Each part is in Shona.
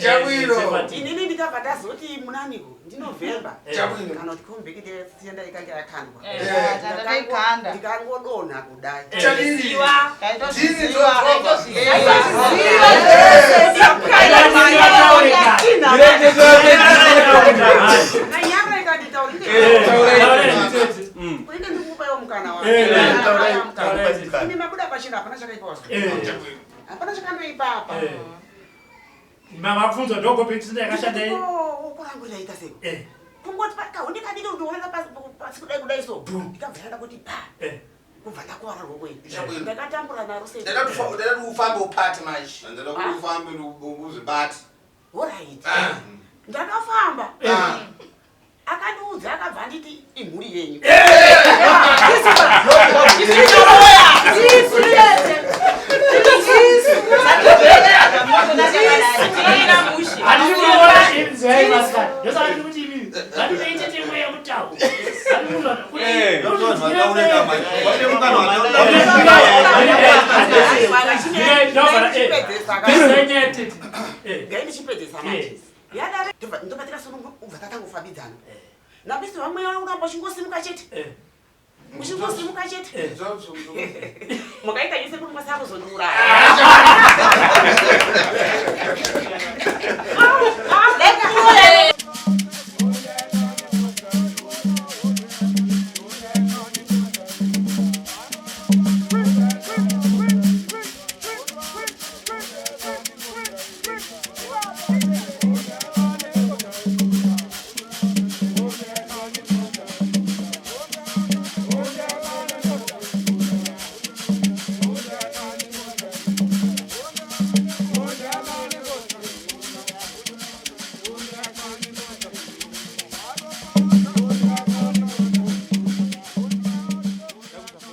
Chabwino. Inini ndikabva ndazoti munaniko ndiNovember Chabwino. kana kuti kombeki ndiyanda ikanga yakandwa. Tataikanda. Ndikangodonha kudai. Chadini? Ziwa. Ndini totoba. Nanyama ikanditaurire. Unenge ndikupawo mukana wangu. Imi mabuda pachena, hapana chakaipa wazo. Hapana chakandoipa apa. Mabvunzo ndokopekisina yakashandai. Ukurangu iraita sei? Kungoti kahuni kadiki kundiona pasi kudai kudai so. Ndikabva yanda kuti pa. Kubva ndakuvara ruoko iri. Chabwino. Ndakatambura naro sei. Ndada kuti ufambe upate manje. Ndada kuti ufambe uzvibate. Alright. Ah. Ndakafamba. Ah. Akandiudza akabva anditi imhuri yenyu. Handisi kuona inzwai masikati, ndosaka ndiri kuti imi ngatinoitete mweya mutauro. Eh, vane mukana wataura. Ngai ndichipedzesa manje. Yadare ndopatika ubva tatangofambidzana. Nabisi vamwe uramba uchingosimuka chete. Uchingosimuka chete. Mukaita nyise kuti mwasa kuzondiuraya.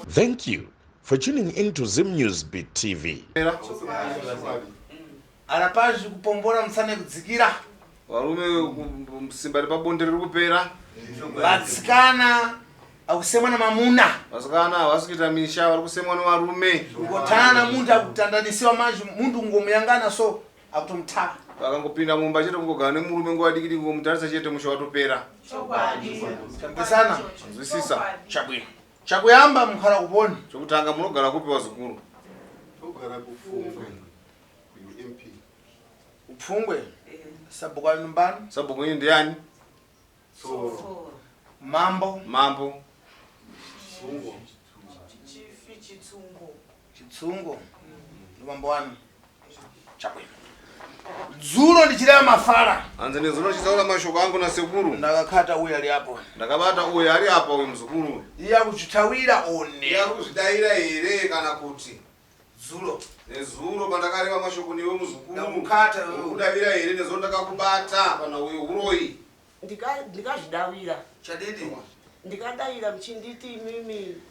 Thank you for tuning in to Zim News Beat TV. Arapazvi kupombora musane kudzikira. Varume, simba repabonde riri kupera. Vasikana akusemwa namamuna. Vasikana havasi kuita misha, vari kusemwa nevarume. Kungotana muntu akutandanisiwa manje, muntu kungomuyangana so akutomutava. Vakangopinda mumba chete, kungogara nemurume nguva diki diki, kungomutarisa chete, musha watopera. Chambesana. Nzwisisa. Chabwino. Chakuyamba, mukhala kuponi? Chokutanga, munogara kupi, vazukuru? Togara kuPfungwe, kuUMP. Upfungwe. Sabhuku ali nyumbani? Sabhuku iyi ndiani? Tsoro. Mambo? Mambo. Sungo. Chitsungo ndo mambo wanu. Chabwino. Dzulo ndichireva mafara. Hanzi nezuro ndichitaura mashoko angu nasekuru. Ndakakhata uyu ali apo. Ndakabata uyu ari apa, uyu muzukuru. Iye akuchitawira one. Iye ari kuzvidayira here kana kuti? Dzulo. Nezuro pandakareva mashoko newe, muzukuru. Ndakukata iwewe. Uri kudavira here nezuro ndakakubata pana uyu uroyi? Ndikazvidawira. Chadidi. Ndikadayira muchinditi imimi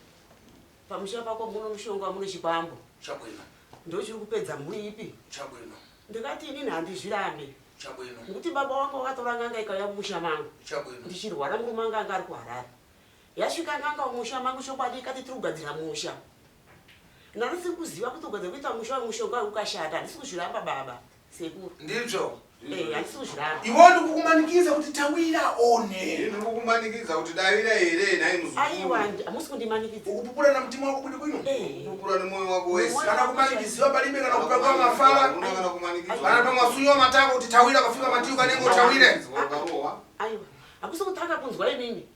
pamusha pako muno mushonga, muno chikwambo. Chabwino. Ndochiri kupedza mhuri ipi. Chabwino. Ndikati inini handizvirambe. Chabwino. Nekuti baba wangu wakatora nganga ikauya mumusha mangu. Chabwino. Ndichirwara, murume anga anga ari kuHarare. Yasvika nganga mumusha mangu, chokwadi ikati tiri kugadzira musha. Ndandisi kuziva kuti kugadzira kuita musha wemushonga ukashata. Handisi kuzviramba, baba sekuru. Ndizvo. Eh, handisi kuzviramba. Iwo ndikukumanikidza kuti tawira one. Ndiri kukumanikidza kuti davira here nhai muzukuru? Aiwa, hamusi kundimanikidza. Ukupupura na mutima wako bwino bwino. Eh. Kupupura nemwoyo wako wese. Kana kumanikidziwa palibe, kana kupakwa mafala. Hakuna kana kumanikidzwa. Kana pamwasunyiwa matako kuti tawira, kafika matiyo kanenge utawire. Wakarohwa. Aiwa, hakusi kutanga kunzwa imimi,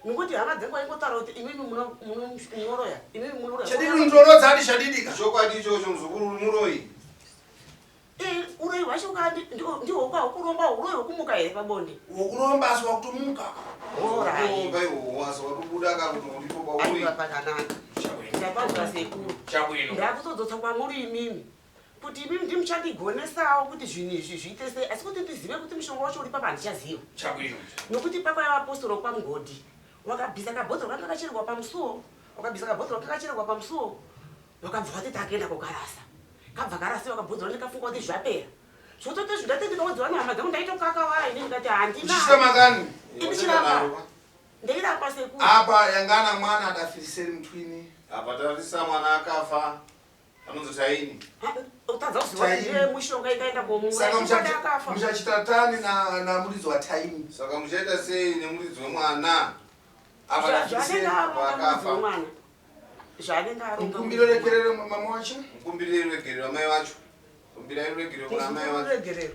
nekuti hama dzangu aingotaura kuti imimi munoroya, imimi munoroya. Chadidi untorodza ati chadidika. Chokwadi ichocho, muzukuru, uri muroyi. Eh, uroyi hwacho ndihwo hwokuromba, uroyi hwekumuka here pabonde? Wokuromba asi wakutomuka. Kuromba ihwohwo, asi watobuda ka kuti uripo pauri. Aiwa, pakanaka, ndapazwa sekuru. Chabwino. Ndakutodzosa kwamuri imimi kuti imimi ndimuchandigonesawo kuti zvinhu izvi zviite sei, asi kuti ndizive kuti mushonga wacho uri papa handichaziva. Chabwino. Nokuti pakwaiva vapostori kwamugodhi, wakabvisa kabhodhoro kanga kachererwa pamusuwo, wakabvisa kabhodhoro kanga kachererwa pamusuwo, wakabva wati takuenda kokarasa. Kabva karasiwa kabhodhoro, ndikafunga kuti zvapera. Zvototi zvindati ndikaudziwa nehama dzangu, ndaitokakawara ini, ndikati handina. Uchisa makani. Ndichirapa, ndeirapa sekuru. Apa yangana mwana adafiriseri mutwini. Apa tarisa mwana akafa. Anonzi Taini. Utadza kuziva kuti Taini. ndiye mushonga ikaenda komuuraya. Saka Chokwadi akafa. muchachitatani namuridzi waTaini. Saka muchaita sei nemuridzi wemwana? Apa Zvaanenge aronga muridzi akafa. wemwana. Zvaanenge aronga. Mukumbiro regerero mama wacho. Mukumbirei ruregerero amai vacho. Kumbirai ruregerero kuna amai vacho. Ruregerero.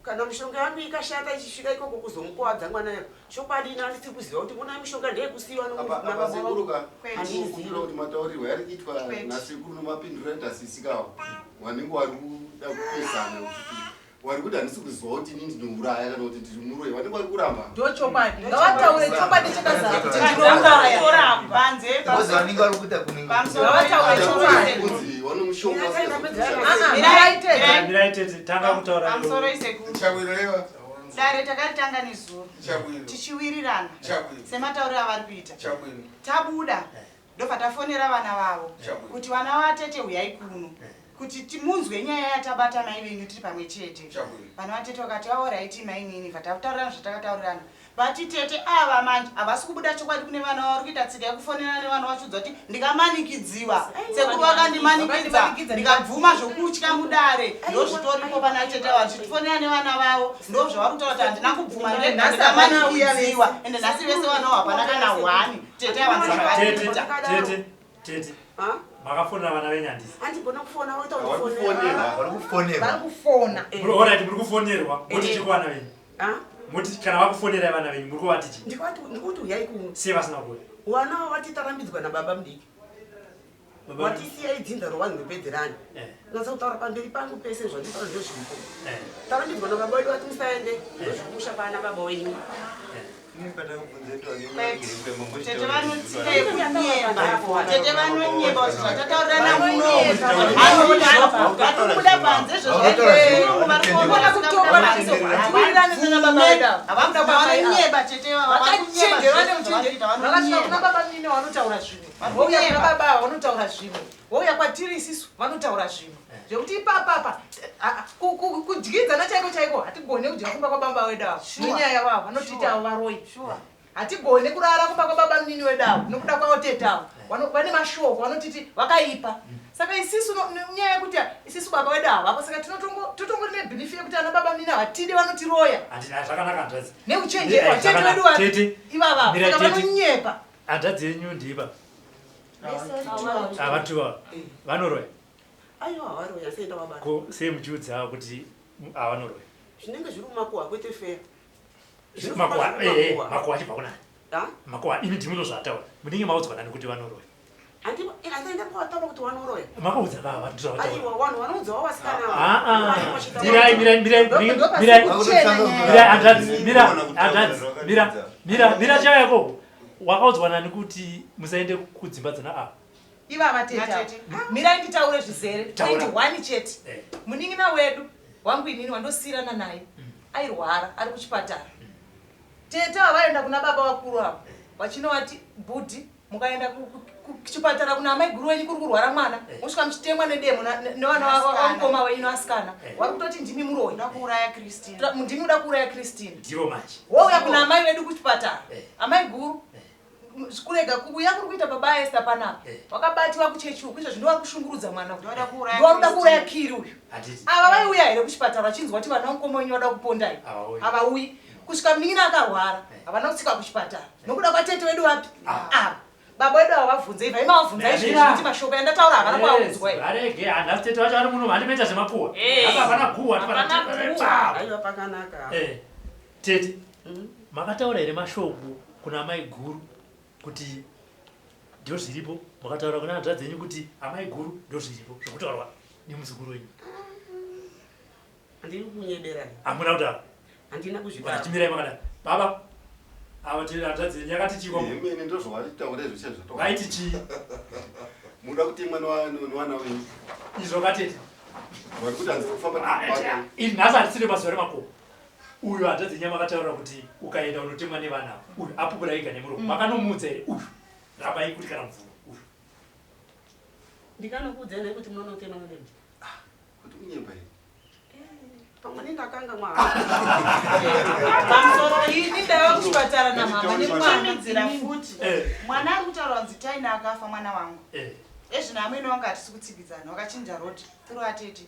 Kana mishonga yangu ikashata ichisvika ikoko kuzomukuwadza mwana yako. Chokwadi ini handisi kuziva kuti muna mishonga ndeyekusiyiwa Apa nababa sekuru vangu. ka Handizivi. kumbira kuti mataurirwo ari kuitwa Kwete. nasekuru nomapinduro aita sisikawo vanenge vari kuda kupesana kuti vari kuti handisi kuziva kuti ini ndinouraya kana kuti ndiri muroyi vanenge vari kuramba. Ndochokwadi, ngavataure chokwadi chakazara kuti ndinouraya. Panze Because vanenge vari kuita kunenge Pamusoro. Ngavataure chokwadi. Kunzi vane mushonga. Ah, mirai tete. Mirai tete, tanga kutaura. Pamusoro isekuru. Chabwino leva. Dare takaritanga nezuro Chabwino. tichiwirirana Chabwino. sematauriro avari kuita. Chabwino. Tabuda ndobva tafonera vana vavo Chabwino. kuti vana vatete huyai kuno kuti timunzwe nyaya yatabata mai venyu tiri pamwe chete. Chabwino. Vana vatete vakati aoraiti mainini, bva tataurirana zvatakataurirana. Vati tete ava manje havasi kubuda chokwadi kune vana vavo, vari kuita tsika yekufonerana nevana vachiudza kuti ndikamanikidziwa, sekuru vakandimanikidza ndikabvuma zvokutya mudare. Ndozvitoripo pana tete ava vachitifonera nevana vavo, ndo zvavari kutaura kuti handina kubvuma ndega, Nhasi hapana auya vese. ndikamanikidziwa. Ende nhasi vese vana vavo hapana kana hwani tete ava Tete, ndozvavarikuita. tete, tete. Makafonera vana venyu handisi? Handigona kufona woita Vari kundifonera. kufonera. vari kufonerwa. Vari kufona. Alright, muri kufonerwa. Moti chii kuvana venyu? Ah? Moti kana vakufonerai vana venyu muri kuvati chii? Ndikati ndikuti uyai kuno. Sei vasina kuuya? Wana wati tarambidzwa nababa mudiki. Baba- Watisiyai dzinza rovanhu vepedzerani. Eh, Unatsa kutaura pamberi pangu pese zvanditaura ndozviripo. eh, Tarambidzwa nababa wedu vati musaende ndozvikumusha kwana baba wenyu. Tete vanotsika yekunyemba, tete vanonyemba kuti zvatataurirana muno vatikubuda panze Vanoda kutongwa nadzo. Hatiwirirane nana baba vedu ava. zvezvovanonyeba tete. Vakachenjera neuchenjeri. Vakasvika kuna baba munini vanotaura zvimwe, vouya kuna baba ava vanotaura zvimwe, vouya kwatiri isisu vanotaura zvimwe, zvekuti ipapapa kudyidzana chaiko chaiko hatigone kudya kumba kwababa wedu ava nenyaya vavo vanotiita avo varoyi. Hatigone kurara kumba kwababa munini wedu avo nokuda kwavo tete avo vane mashoko vanotiti vakaipa. Saka isisu nyaya yekuti isisu baba wedu havapo, saka totongori nebhilifi yekuti ana baba munini havatidi, vanotiroya. Handina, zvakanaka hanzvadzi. Neuchenjeri Eh, hwatete zvakanaka. wedu vari Tete, ivava, mirai saka tete. vanonyepa. Hanzvadzi yenyu ndiba. Avatuwa. Vanoroya. Aiwa varoya sei ndavabata. Ko sei muchiudza avo kuti havanoroya? Zvinenge zviri mumakuhwa kwete feya. Makuhwa, eh, eh, makuhwa achibva kunani? Ah? Makuhwa imi ndimi munozvataura. Munenge maudzwa nani kuti vanoroya? Handienda kwataura kuti wanoroya. Makaudza vava ndizvavataura. Aiwa vanhu vanoudzawo vasikana. Ah, ah. Mirai, mirai, mirai, mirai, mirai. Mira, hanzvadzi, mira, hanzvadzi, mira, mira, mira chauya ikoko. Wakaudzwa nani kuti musaende kudzimba dzana ava? Ivava tete ava. Mirai nditaure zvizere. Taura. 21 chete. Eh. Munin'ina wedu wangu inini wandosiyirana naye airwara ari kuchipatara. Tete ava vaenda kuna baba vakuru ava vachinovati bhudhi mukaenda kuchipatara kuna amai guru wenyu kuri kurwara mwana, mosvika muchitemwa nedemo nevana vamukoma wenyu nevasikana, vari kutoti ndimi muroyi. Kuuraya Christine. Ndimi uda kuuraya Christine. Ndivo manje. Wouya kuna amai vedu kuchipatara, amai guru kurega kuuya kuri kuita baba Esther panapa, wakabatiwa kuchechi uku izvo zvino vari kushungurudza mwana uyu. Ndoda kuuraya Ndoda kuuraya Kiri uyu. Handiti. Ava vaiuya here kuchipatara vachinzwa kuti vana vamukoma wenyu vada kupondai? Havauyi. Havauyi. Kusvika munin'ina akarwara havana kutsika kuchipatara nokuda kwatete wedu vapi ava. Baba vedu ava vabvunzei, vaimavabvunza izvezvi Mira. kuti mashoko yandataura havana kuaudzwa here? Varege, handasi tete vacho vari muno, handinoita zvemakuhwa. Eh. Apa hapana guhwa, Hapana hapana guhwa. Aiwa pakanaka. Eh, tete, makataura here mashoko kuna amai guru kuti ndozviripo? Makataura kuna hanzvadzi yenyu kuti amai guru ndozviripo zvokutaurwa nemuzukuru wenyu? Handiri kunyeberai. Hamuna kudaro? Handina kuzvidaro. Vachimirai makadaro. Baba, ava tete hanzvadzi yenyu yakati chii kwamuri? Hemene ndozvavaritaura izvo chaizvo. Vaiti chii? Munoda kutemwa nevana venyu. Izvo katete. Vari kuti handisi kufamba. Iri nhasi handisiri mazuva remakomo. Uyu hanzvadzi yenyu makataura kuti ukaenda unotemwa nevana ava. Uyu apupura ega nemuromo. Makanomuudza here uyu? Rambai kuti kana mvura uyu. Ndikanokuudzai nhai kuti munonotema nedemo. Kuti kunyepa here? Pamwe ndakanga mwa. Pamusoro. Ini ndaiva kuchipatara namama nemwana. Chimidzira futi. Eh. Mwana ari kutaura kunzi Taina akafa mwana wangu. Eh. Ezvino amwene wangu hatisi kutsikidzana, wakachinja road through atete.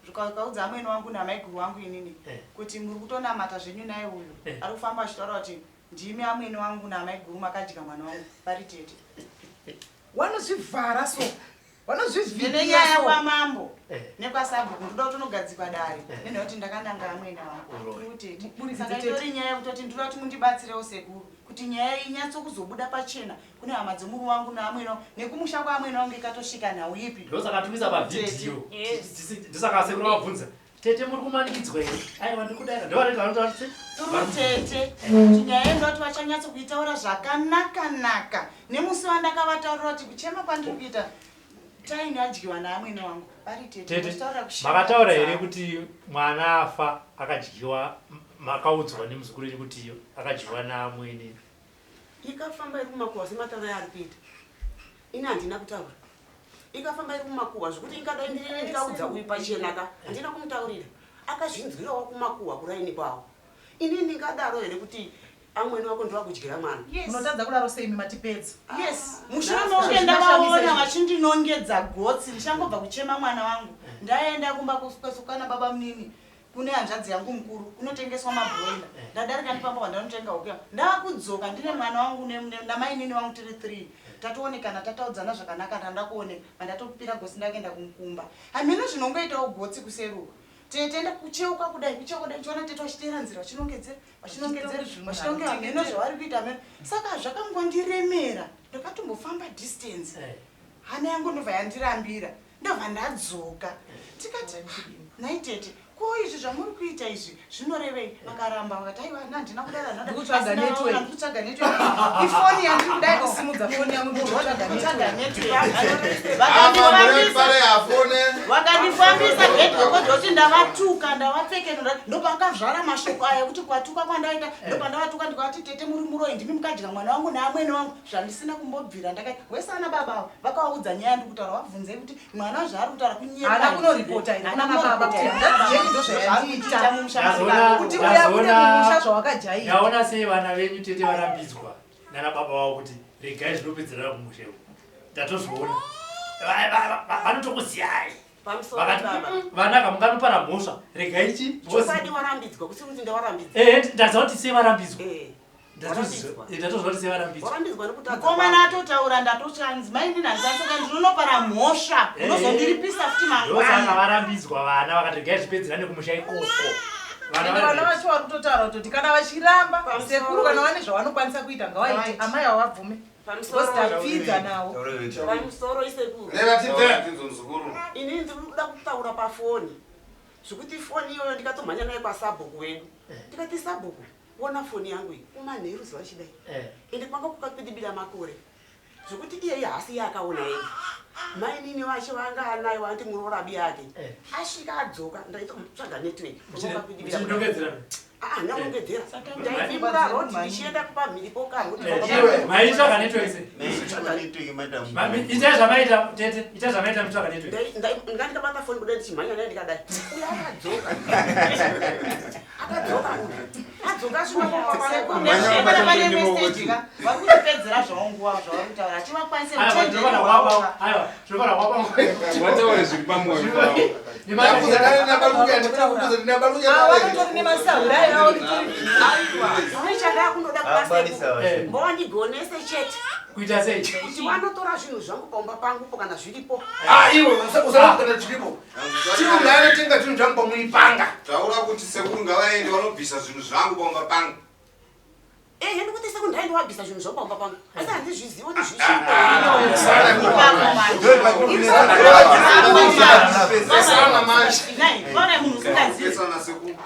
Zvikaudza amwene wangu namaiguru wangu inini kuti muri kutonamata zvenyu naye uyu ari kufamba achitaura kuti ndimi amwene wangu namaiguru makadya mwana wangu pari tete. Wanozvivhara so Ndine nyaya kwamambo nekwasabhuku ndoda kuti unogadzikwa dare nenhau kuti ndakananga amwene wangu Alright. tete. Buritsa Saka tete. itori nyaya yekutoti ndoda kuti mundibatsirewo sekuru kuti nyaya iyi inyatso kuzobuda pachena kune hama dzemurume wangu naamwene wangu nekumusha kwaamwene wangu ikatosvika nhau ipi. Ndosaka tumisa pavhidhiyo. Ndosaka sekuru vabvunza. Tete muri kumanikidzwa here? Aiwa ndikudaira. Ndovanenge vanotaura kuti Turu tete kuti nyaya iyi ndoda kuti vachanyatso kuitaura zvakanaka-naka nemusi wandakavataurira kuti kuchema kwandiri kuita taini adyiwa naamwene wangu vari tete Tete, vachitaura kushema makataura here dzavo. kuti mwana afa akadyiwa makaudzwa nemuzukuru wenyu kuti akadyiwa naamwene? Ikafamba iri kumakuhwa semataura yaari kuita. Ini handina kutaura. Ikafamba iri kumakuhwa zvekuti ingadai ndiri ndikaudza uyu pachena ka handina kumutaurira. Akazvinzwirawo kumakuhwa kuraini kwavo. Ini ndingadaro here kuti amwene wako ndiwakudyira mwana? Munotadza kudaro sei imi matipedza? Yes, mushure mekunge ndavaona vachindinongedza gotsi ndichangobva kuchema mwana wangu ndaenda kumba kusukana baba munini kune hanzvadzi yangu mukuru kunotengeswa mabroiler ndadarika ndipamba kwandanotenga huku yangu ndakudzoka ndine mwana wangu namainini wangu tiri 3 tatoonekana tataudzana zvakanaka ndanda kuoneka mandatopira gotsi ndakaenda kumukumba hameno zvinongoitawo gotsi kuseruka tete kucheuka kudai kucheuka kudai ndichiona tete vachiteera nzira vachinongedzera vachinongedzera vachinongera hameno zvavari kuita hameno saka zvakangondiremera ndakatombofamba distance hana yangu ndobva yandirambira ndobva ndadzoka tikati nhai tete ko izvi zvamuri kuita izvi zvinorevei vakaramba vakati aiwa na handina kudaro handina kudaro. Ndikutsvaga Asi ndavaona, network. ndikutsvaga network ifoni yandiri kudai Kusimudza foni yangu ndikutsvaga kutsvaga network. network Apa vakandifambisa pare afone. vakandifambisa gedhi kuti ndavatuka ndavapfekenura ndopakazvara mashoko aya kuti kwatuka kwandaita ndopandavatuka ndikavati tete muri muroyi ndimi mukadya mwana wangu naamwene wangu zvandisina kumbobvira ndakaita wese ana baba avo vakavaudza nyaya yandiri kutaura vabvunzei kuti mwana zvaari kutaura kunyepa Haana kunoripota here Haana kuna baba kuti kunoripota. hanzvadzi yenyu ndozvayandiita. Mumusha Kuti uya kune mumusha zvawakajaira. Ndaona sei vana venyu tete varambidzwa nana baba vavo kuti regai zvinopedzerana kumusha uko. Ndatozviona. Vanotokuziyai. Pamusoro Vakati baba. Vanaka munganopara mhosva regai chi Chokwadi warambidzwa kusiri kuti ndawarambidzwa. Ndaziva kuti sei varambidzwa. Warambidzwa. Ndatozviona kuti sei varambidzwa. Warambidzwa nekutadza. Mukomana atotaura ndatochanzi mainini handisatsoka ndinonopara mhosva unozondiripisa futi Ndosaka mangwana. varambidzwa vana vakati regai zvipedzerane kumusha ikoko. Vana Ende vana vari vacho vari kutotaura kutoti kana vachiramba sekuru kana vane zvavanokwanisa kuita ngavaite amai avo vabvume because tapfidza navo. Pamusoro isekuru. Reva tibve. Tinzo muzukuru. Ini ndiri kuda kutaura pafoni zvekuti foni iyoyo ndikatomhanya nayo kwasabhuku wedu ndikati sabhuku ona foni yangu iyi kumanheru zuva chidai ende kwanga kukakwidibira makore zvekuti iyeye haasi iye akaona ega mainini vacho vanga anayo vanoti murorabi yake asvika adzoka ndaitotsvaga network Muchinongedzera. Ndinongedzera ndaipimura rodi ndichienda kupamhiripo karodi. Maitsvaga network sei? Itai zvamaita tete, itai zvamaita mutsvaga network. Ndandikabata foni kudai ndichimhanya naye ndikadai uyo akadzoka akadzoka uyu adzoka Sekuru pane message ka vari kutipedzera zvavo nguva zvavari kutaura hachivakwanise Aiwa, kuchenjeri ndinofanira hwavo kuwapa, aiwa, ndinofanira kuwapa. Wataure zviri pamwoyo pavo. Vanotori nemasahura avo ritori chandaakundoda Eh. mbowandigonese chete Kuita sei? kuti wanotora zvinhu zvangu paumba pangupo kana zviripo. Iwe usakana chiripo. Chiro ngaanotenga zvinhu zvangu pamuipanga. Taura kuti sekuru ngavaende vanobvisa zvinhu zvangu paumba pangu. Ehe ndikuti sekuru ndaende wabvisa zvinhu zvangu paumba pangu asi handizvizivi kuti Sesana manje. Ona munhu usingazivi. Pesana sekuru.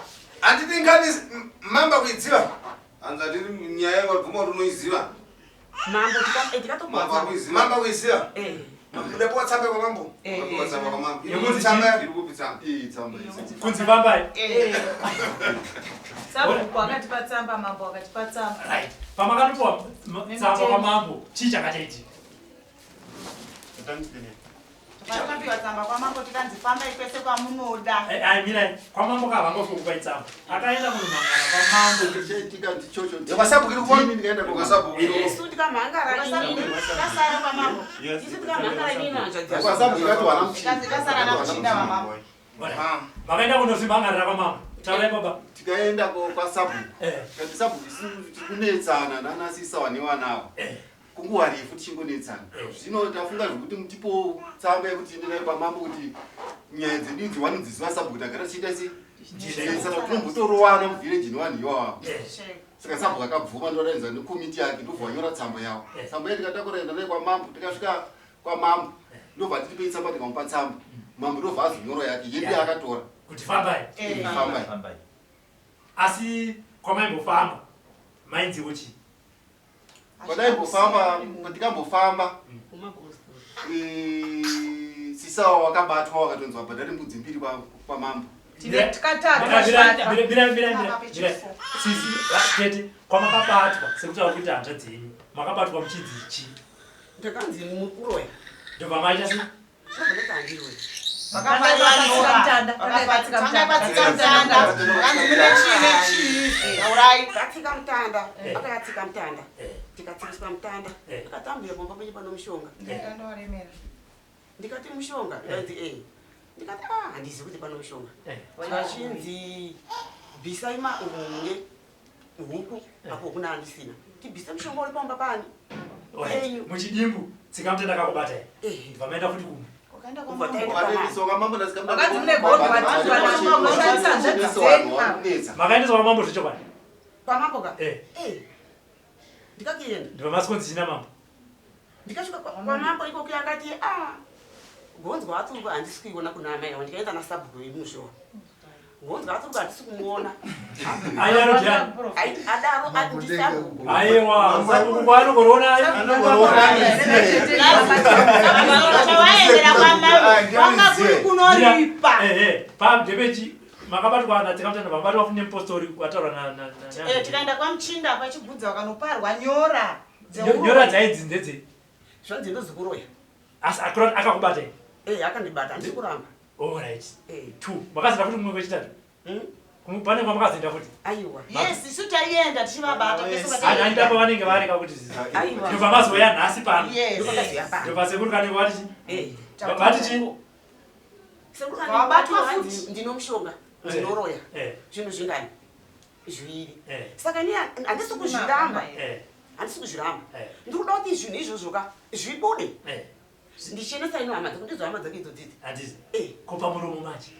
Handiti ngani mamba kuidziva. Hanzi hatiri nyaya wabvuma kuti unoiziva. Mambo Mambo akuiziva. Mamba kuidziva. Udapiwa tsamba kwamambo. Unapiwa tsamba kwamambo. Yekuti Tsamba. Iri kupi tsamba? Iyi tsamba iyi. Kunzi fambai. Sabhuku akatipa tsamba, mambo akatipa tsamba. Right. Pamakanopiwa tsamba kwamambo, chii chakachaitika? Takapiwa tsamba kwamambo tikanzi fambai kwese kwamunoda. Eh, ai mirai kwamambo kavangofi kupai tsamba akaenda kunomangara kwamambo Chaitika ndichocho. Kwasabhuku iri kuona? Ndini ndikaenda Kwasabhuku. Isu tikamhangara inini. Tasara kwamambo. Isu tikamhangara inini hanzvadzi yangu. Kwasabhuku ikati wana muchinda. Tikanzi tasara namuchinda wamambo. Alright. Makaenda kunozvimhangarira kwamambo taurai baba Tikaenda kwasabhuku. Eh. Kati sabhuku isu tiri kunetsana nanasisa wane vanawo. Eh. Kunguva refu tichingonetsana. Zvino tafunga zvekuti mutipo tsamba yekuti tiende nayo pamambo kuti nyaya dzedu idzi wanodziziva sabhuku tagara tichiita sei? Tichinetsana tinombotorowana muvhireji nevanhu ivavo. Saka sabhuku akabvuma ndodaidza nekomiti yake ndobva wanyora tsamba yavo. Tsamba iya tikatakura enda nayo kwamambo tikasvika kwamambo ndobva titipei tsamba tikamupa tsamba. Mambo ndobva azonyora yake yedu yaakatora. Kuti fambai. Fambai. Asi kwamaimbofamba mainziwo chii? Kwadaimbofamba kwatikambofamba sisawa wakabatwa wakatonzi wabhadhare mbudzi mbiri kwamambo. Tine tikatatu Mira, mira, vashata. mira, mira, mira, mira, mira. Sisi, tete, kwamakabatwa sekutaura kuita hanzvadzi yenyu makabatwa muchinzi chii? Ndakanzi mukuroya. Ndobva maita sei? Ndobva ndati handiroyi. Mutanda, Vakatsika mutanda. Vakanzi mune chii nechii. Taurai. Tatsika mutanda. Eh. Akayatsika mutanda. Eh. Tikatsikiswa mutanda. Eh. Akati ambuya pamba penyu pano mushonga. Mutanda waremera. Ndikati mushonga. Ndikanzi eh. Ndikati ah handizivi kuti pano mushonga. Eh. Vachinzi bvisai mahunge huku apo kuna handisina. Tibvise mushonga uri pamba pani. Alright. Penyu. Muchidimbu tsika mutanda kakubata here? Eh. Ndobva maenda futi kumwe. Wakaenda Kubva kwamambo. taenda Wakaendeswa kwamambo ndasika Vakanzi mune godo, vati vanoshandisa hanzvadzi dzenyu ava. vanonetsa. Makaendeswa kwamambo zvechokwadi? Pamambo ka? Eh. Eh. Ndikakuenda. Ndobva masikonzi china mambo. Ndikasvika kwamambo ikoko akati ah gonzwa atsuruka handisi kuiona kuna amai avo ndikaenda nasabhuku vemushowa. Gonzwa atsuruka handisi kumuona. Ai anodhani. Ai adaro ati ndisabhuku. Aiwa, sabhuku kwaanogorona. Chawaendera kwamambo. Kwanga kuri kunoripa. Eh, eh, ndepechi makabatwa natsika mutanda makabatwa futi nemupostori wataura na na na. Eh, tikaenda kwamuchinda kwachigudza vakanoparwa nyora. Nyora dzaidzi ndedze. Zvanzi ndozokuroya. Asi akura akakubata here? Eh akandibata handisi kuramba. Alright. Eh. Two. Makazoenda futi kumwe kwechitatu. Hmm? Pane kwamakazoenda futi. Aiwa. Yes, isu taienda tichivabata pese Handipo pataienda. vanenge vari kakuti. Aiwa. Ndobva mazouya nhasi pano. Yes. Ndopakazoya pano. Ndobva sekuru kanenge vati chii? Eh. Vati chii? Sekuru Wabatwa kanenge futi. hanzi ndino mushonga. Ndinoroya. Eh. Zvinhu zvingani? Zviviri. Eh. Saka ini handisi kuzviramba. Eh. Handisi kuzviramba. Eh. Ndiri kuda kuti zvinhu izvozvo ka zvibude. Eh. Ndichenesa ino hama dzako ndidzo hama dzake idzo dzidzi. Handiti. Eh. Ko pamuromo manje.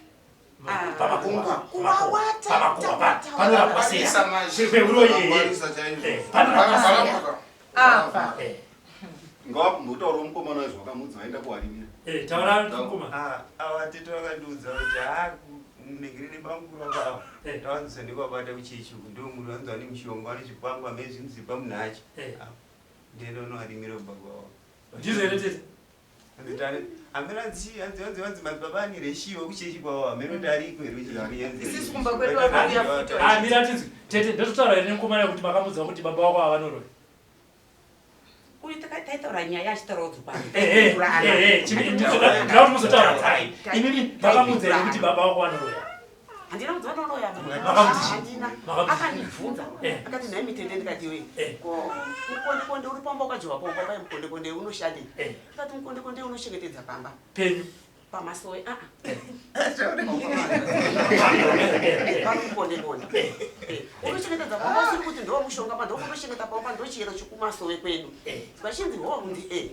Ah. Pamakuva. Kuwawata, Pamakuva. tawata, Panorapwa sei? Kwarisa manje. Kweuroyi eh. Kwarisa chaizvo. Eh, panorapwa sei? Panorapwa. Apa. Eh. Ngawambotaura mukomana wezvo wakamudzi vaenda kuwarimira. Eh, taura mukoma. Ava tete vakandiudza kuti ha munengere nebamukuru vako ava Eh. tawanzisa ndikuvabata kuchechi uku ndo munhu vanzi vane mushonga vane chikwangwa mezvimuzipa munhu acho Eh. ndienda unovarimira kubva kwavo Ndizvo here tete? hameno anzi anzi anzi anzi madzibaba ane reshiwo kuchechi kwavo hameno kuti ariko here kuchechi Isusu kumba kwedu vanouya futi Ah, mira tinzwi. Tete, ndototaura here nemukomana kuti makamudza kuti baba wako havanoroyi. Uyu taitaura nyaya achitaurawo dzopano. Eh, eh, eh, eh, ndinoda kuti muzotaura dzake. Imimi makamudza here kuti baba wako vanoroya? Handina kudzi vanoroya. Makamuti chii? Handina. Makamuti chii? Akandibvunza. Eh. Akati nhai mitende ndikati iwe. Eh. Ko mukondekonde uri pamba wakajova pamba pai mukondekonde unoshandei? Eh. Akati mukondekonde unochengetedza pamba. Penyu. Pamasowe. Ah. Eh, Pano mukondekonde. Eh. Unochengetedza pamba usiri kuti ndo mushonga pa ndokunochengeta pamba ndo chiyero chekumasowe kwedu. Eh. Vachinzi ho ndi eh.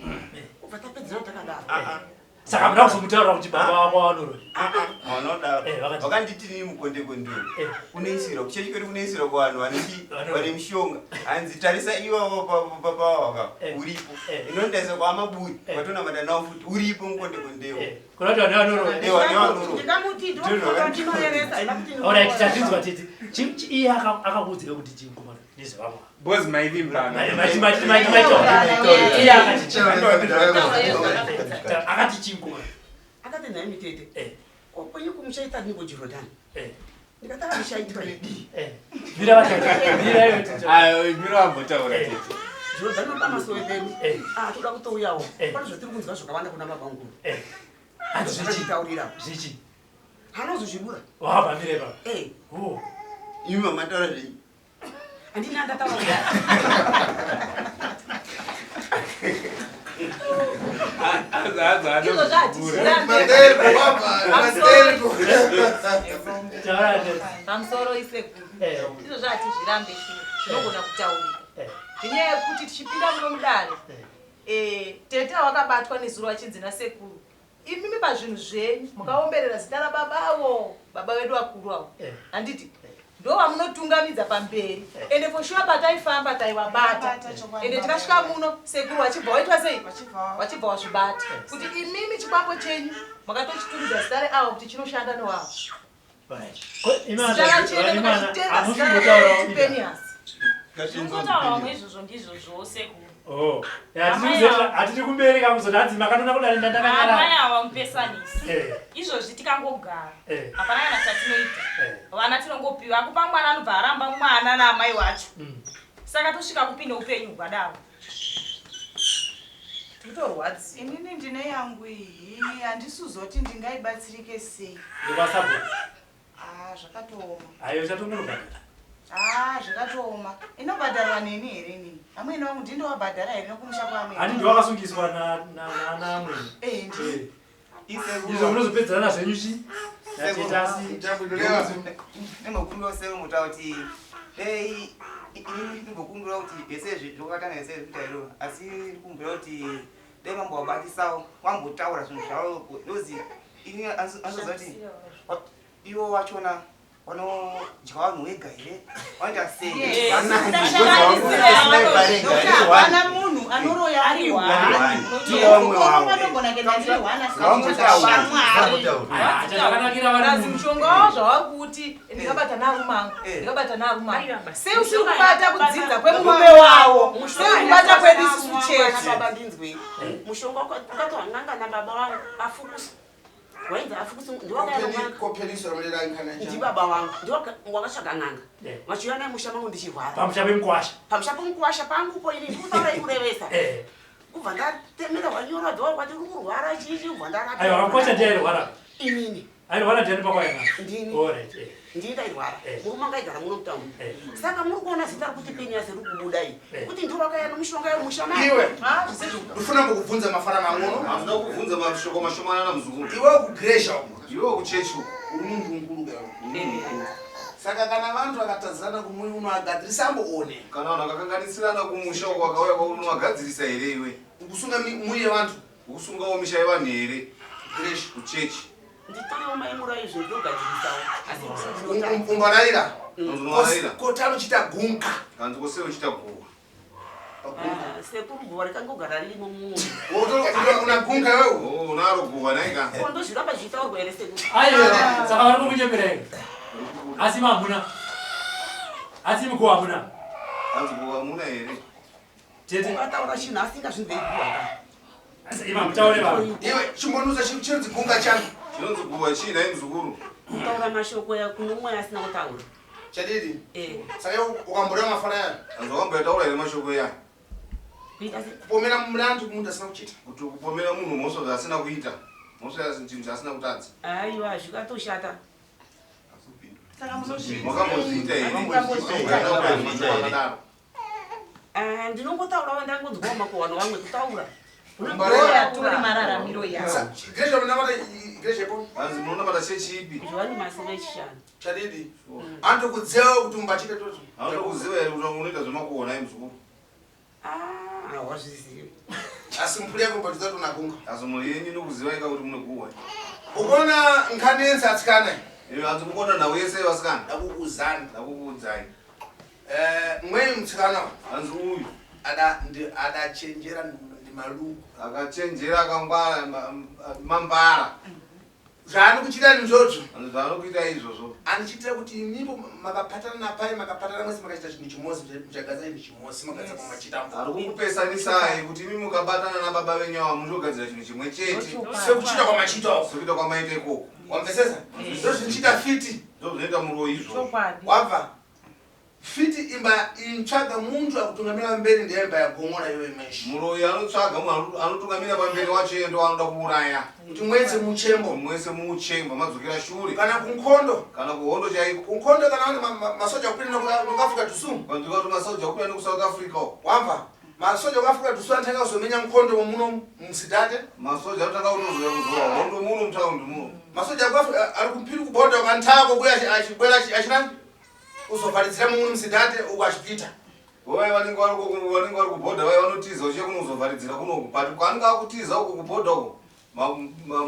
Kubva tapedzera takadaro. Saka muda kuzomutaura kuti baba wako vanoroya. vanodaro Eh, vakati- vakanditi nini mukondekonde Eh. unoisirwa kuchechi kwedu kunoisirwa kuvanhu Vanoroya. vane mishonga hanzi tarisa iwawo papawaka Eh. uripo Eh. inondaisa kwaamaburi Eh. vatonamata nawo futi uripo mukondekondewo Eh, kuna kuti vanhu vanoroya. Eh, vane vanoroya Ndikamuti ndo Ndizvo ndinoeresa haina kuti Alright, tazvinzwa tete. Iye akakuudzira kuti chii mukomana nezvevamwe. Boss maivimbana. Iye akati chii? Akati chii mukomana? Akati nhai mitete. Eh. Ko kwenyu kumuchaita niko Jordan. Eh. Ndikati amushaitwa idii. Eh. Mira vataura. Mira iwe tete. Ayo, mira wambotaura Eh. tete. Jordan pamasowe pedu. Eh. Ah toda kutouyawo. Eh. Pane zvatiri kunzwa zvakawanda kuna baba vangu. Eh. Zvakazvitaurira. Zvichi. Anozozvibura. Wabva mire baba. Eh. Oh. Imi mamataura zvei? Handina ndataura. Izvo zvatizvirambe. Pamusoro isekuru. Izvo zvatizvirambe shuwa. Zvinogona kutaurika. Nenyaya yekuti tichipinda muno mudare. Eh, tete wakabatwa nezuro achinzi nasekuru. Imimi pazvinhu zvenyu mukaomberera zita rababavo, baba vedu vakuru avo. Handiti? Ndo vamunotungamidza pamberi. Ende for sure pataifamba taivabata. Bata chokwadi Ende baba. tikasvika muno sekuru vachibva waitwa sei? Vachibva wazvibata. Kuti imimi chikwambo chenyu makatochitumidza zita reavo kuti chinoshanda newavo. Zita rachene mukachitenga zita rekuti Penias. Ndingotaurawo izvozvo ndizvozvo sekuru. Oh. Hatiri kumberi kakuzoti hanzi makanona kudare Amai ndandakanyarara. ava mupesanisi. Eh. Izvozvi tikangogara. Eh. Hapana kana chatinoita. Eh. Vana tinongopiwa. Akupa mwana anobva aramba mwana naamai wacho. Saka tosvika kupi neupenyu hwadaro. Tikutorwadziwa. Inini ndine yangu iyi handisuzoti ndingaibatsirike sei. Ndikwasapo. Ah, zvakatooma. Ayo chatongonobhadhara. Ah, zvakatooma. Inobhadharwa neni here inini? Amwene wangu ndindowabhadhara here nekumusha kwaamwene? Handi ndiwakasungiswa na na na naamwene. Eh, ndi. Izvo munozopedzerana zvenyu chi? Natete asi. Ndimbokumbirawo sero mutaura kuti dei inini ndimbokumbira kuti zvese izvi zvakatanga zvese zvekuita iro asi ndikumbira kuti dai vambovabatisawo vambotaura zvinhu zvavo nozi ini anozoziva kuti ivo vachona vanodya vanhu wega here vanoita sei Yes. Vanani. Nokuti hapana munhu anoroya ari Ari one. hwani. Kazi mushonga wavo zvavari kuti ndikabata naarume angu ndikabata naarume angu sei usiri kubata kudzinza kwemurume wavo sei uri kubata kwedu isusu chete Baba ndinzwe. Mushonga ukatohwa n'anga nababa vangu afukusa. Wainzi afukusa ndiwakaya Kopeniso ramerera nkana ndibaba vangu ndiwakatsvaga n'anga. Vachiuya naye musha mangu ndichirwara. Pamusha pemukwasha. Pamusha pemukwasha pangupo ini ndikutaura ikurevesa. Eh. Kubva ndatemera hwanyora dzowa kwati uri kurwara chichi kubva ndarapa. Aiwa mukwasha ndiye airwara. Inini. Airwara ndiani pakwaya Ndini. Alright. eh. Ndini ndairwara. Murume anga aigara muno mutaundi. Saka muri kuona zita rekuti Penias riri kubuda iyi. Kuti ndiwo wakauya nomushonga yemusha mangu. Iwe. Ndifuna mbokubvunza mafana mang'ono. Handina kubvunza mashoko mashomanana muzukuru. Iwe ukugresha uko. Iwe ukuchechi uko. Uri munhu mukuru ka iwe. Saka kana vantu vakatadzirana kumwe unoagadzirisa amboone. Kana vanhu vakakanganisirana kumusha uko vakauya kwauri unovagadzirisa here iwe? Ukusunga muye vantu. Ukusungawo misha yevanhu here? Gresh. Kuchechi. Nditorewo maimura izvo ndogadzirisawo. Asi Umbararira. Unovarayira. Kotano chita gunka. Kanzi kose uchita guwa. Sekuru guva rikangogara ririmo munhu. Una gunka iwewe? Oh, unaro guwa naika. Ko ndozviramba zvichitaurwa here sekuru? Aiwa saka vari kukunyepera here? Asi mamuna. Asi mukuwa hamuna. Kanzi guwa hamuna here? Tete. Ukataura chinhu asingazvinzwe guwa. Asi ima mutaure baba. Iwe chimbonuza chinonzi gunka chani. Chinonzi guwa chii nhai muzukuru? Kutaura mashoko ya kuno umwe asina kutaura. Chadidi. Eh. Saka iwe ukamboreva mafana yayo. Kanzi wakambotaura here mashoko ya? Kuita sei? Kupomera mulandu kumunhu asina kuchita. Kuti kupomera munhu mhosva zvaasina kuita. Mhosva chinhu chaasina kutadza. Aiwa zvikatoshata. Saka munozviita. Makambozviita here? Makambozviita here? Makadaro. Ah, ndinongotaurawo ndangonzwawo makuhwano vamwe kutaura. Tori mararamiro yavo. Gresha unamata gresha ipo. Hanzi munonamata chechi ipi? Zvawani masi vechishanu. Chadidi. Anotokudziva kuti umbachite toto. Anotokuziva here kuti unoita zvemakuhwa nhai muzukuru? Ah, hawazvizivi. Asi mphuri yako umbachita kuti una gunka. Asi mhuri yenyu inokuziva ika kuti mune guwa. Ukuona nkhanenzi atsikana. Iyo hanzi mukona nhau yese vasikana. Ndakukuuzani. Ndakukuudzai. Eh, mweyi mutsikana. Hanzi uyu. Ada ndi adachenjera ndi maluku. Akachenjera akangwara mambara. Zvaanokuchita ndizvozvo. Hanzi zvaanokuita izvozvo. Anichiitira kuti imipo makapatana napai makapatana mwese makachita chinhu chimosi muchagadzira chinhu chimosi magadzira pamachita Ari kukupesanisai kuti imi mukabatana nababa venyu ava muchogadzira chinhu chimwe chete. Sekuchita kwamachita uko. Sekuita kwamaita ikoko. Wamvesesa? Ndozvinochita fiti. Ndozvinoita muroyi izvozvo. Chokwadi. Wabva. Fiti imba intsvaga muntu akutungamira pamberi ndiye imba yagomora iyoyo meshi. Muroyi anotsvaga munhu anotungamira pamberi wacho iye ndoanoda kuuraya. Kuti mwese muchembo. Mwese muchembo madzokera shure. Kana kunkondo. Kana kuhondo chaiko. Kunkondo kana vane masoja kupinda kuAfrica do Sul. Vanhu kuti masoja kupinda nekuSouth Africa. Wamva? Masoja kuAfrica do Sul anotanga kuzomenya nkondo muno musidate. Masoja anotanga kutozouya kuzorwa hondo muno mutaundi muno. Masoja kuAfrica ari kumpiri kubhodha kantako kuya achibwera achirani kuzovharidzira muno musidate uku achipita. Vaya vanenge vari vanenge vari kubhodha vaya vanotiza uchiya kunozovharidzira kunoku but kwaanenge akutiza uku kubhodha uku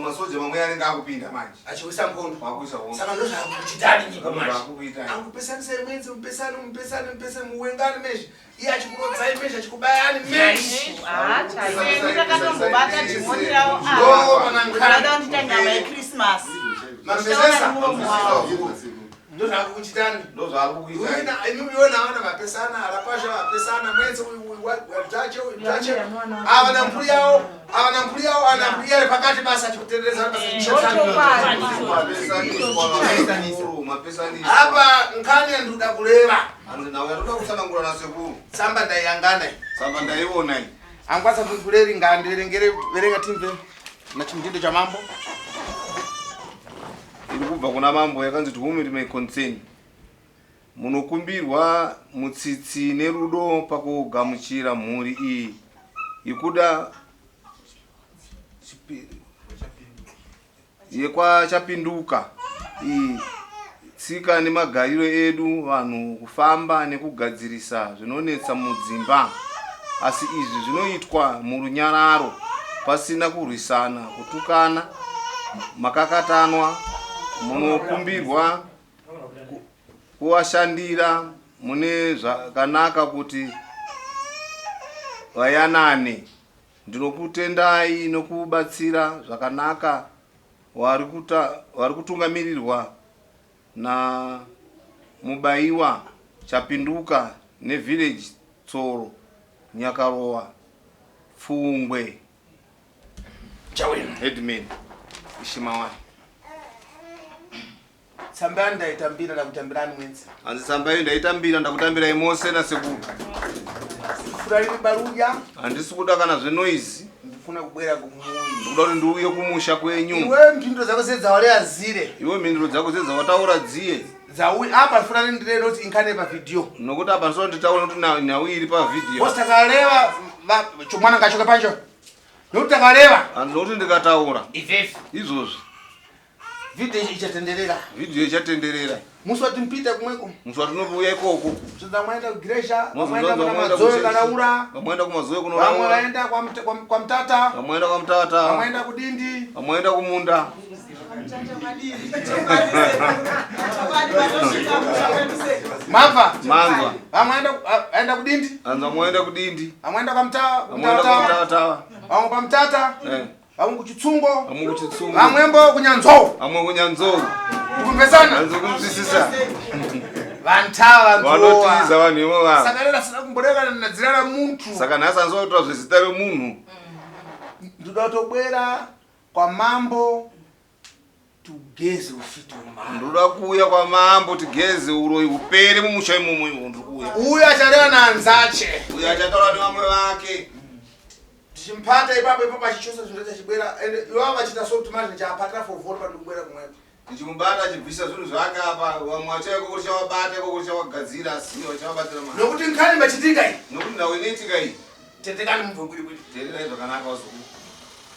masoja mamwe anenge akupinda manje achiwisa mkondo akuisa hondo saka ndozvakuchitani nyika manje akukuitai akupesanisai mwenzi mupesani mupesani mupesani muwengani mezvi iye achikurodzai mezvi achikubayani mezvi Seni takatombobata dhimoni ravo Ndo mana ava kuda kundiita nyama yekrismasi Mamvesesa? muromo wavo ndozvakuchitani ndozvakukuitai iwona avana vapesana arapasha vapesana mwenzi utache utache ava namphuri yawo ava namphuri yawo ana mphuri yari pakati basa achikutendereza basa apa nkhani yandiuda kureva nauya toda kutsanangura nasekuru tsamba ndaiyangana iyi tsamba ndaiona iyi angwasa kuleri ngandiverengere verenga timve nachimutindo cha mambo iri kubva kuna mambo yakanzi to whom it may concern munokumbirwa mutsitsi nerudo pakugamuchira mhuri iyi yekuda yekwachapinduka iyi tsika nemagariro edu vanhu kufamba nekugadzirisa zvinonetsa mudzimba asi izvi zvinoitwa murunyararo pasina kurwisana kutukana makakatanwa munokumbirwa kuvashandira mune zvakanaka kuti vayanane ndinokutendai nokubatsira zvakanaka vari kutungamirirwa namubaiwa chapinduka nevillage tsoro nyakarowa pfungwe chawina headman ishimawani tsamba yani ndaitambira ndakutambirani mwenzi hanzi tsamba iyo ndaitambira ndakutambirai mose nasekuru furari baruja handisi kuda kana zvenoizi ndifuna kubwera kumuyi ndikuda kuti ndiuye kumusha kwenyu iwe mhinduro dzako sedzawaleya zire iwe mhinduro dzako dzedzawataura dziye dzauyi apa ndifuna ndirere kuti inkhane pavhidhiyo nokuti apa ndisona nditaura kuti nhau iri pavhidhiyo bosi takareva chomwana ngachoke pancho nokuti takareva hanzi nokuti ndikataura izvezvi izvozvi vhidhiyo ichatenderera vhidhiyo ichatenderera musi watimpita kumweko musi watinouya ikoko zvodza mwaenda kugiresha vamwaenda kuna madzoyo kanaura vamwaenda kumazoyo vamwe kunoraura vaenda kwamutata vamwaenda kwamutata vamwaenda kudindi vamwaenda kumunda mabva manzwa vamwe aenda kudindi hanzi vamwaenda kudindi vamwe aenda vamwaenda kwamutata kwamutata vamwe kwamutata Eh, vamwe kuchitsungo vamwe kuchitsungo vamwembo kunyanzou vamwe kunyanzou kumvesana hanzi kumzwisisa vantava vanotiza vanhu ivo vava saka lero asina kumboreka nadzira ramuntu saka nhasi hanzi vakutora zvezita remunhu ndoda kutobwera kwamambo tugeze ufiti wemambo ndoda kuuya kwamambo tigeze uroyi hupere mumusha imomo iwo ndiri kuuya uyo achareva naanzache uyo achataura nevamwe vake tichimpata ipapo ipapo achichosa zvinhu chachibwera ende iwava vachiita sokuti manje chaapatira fovhori pandikubwera kumwepo tichimubata achibvisa zvinhu zvake apa vamwe vacha ikoko tichavabata ikoko tichavagadzira asi vachavabatira mari nokuti nkhani machitika iyi nokuti nhau inoitika iyi tetekani mubve kuri kuti teererai zvakanaka vazukuru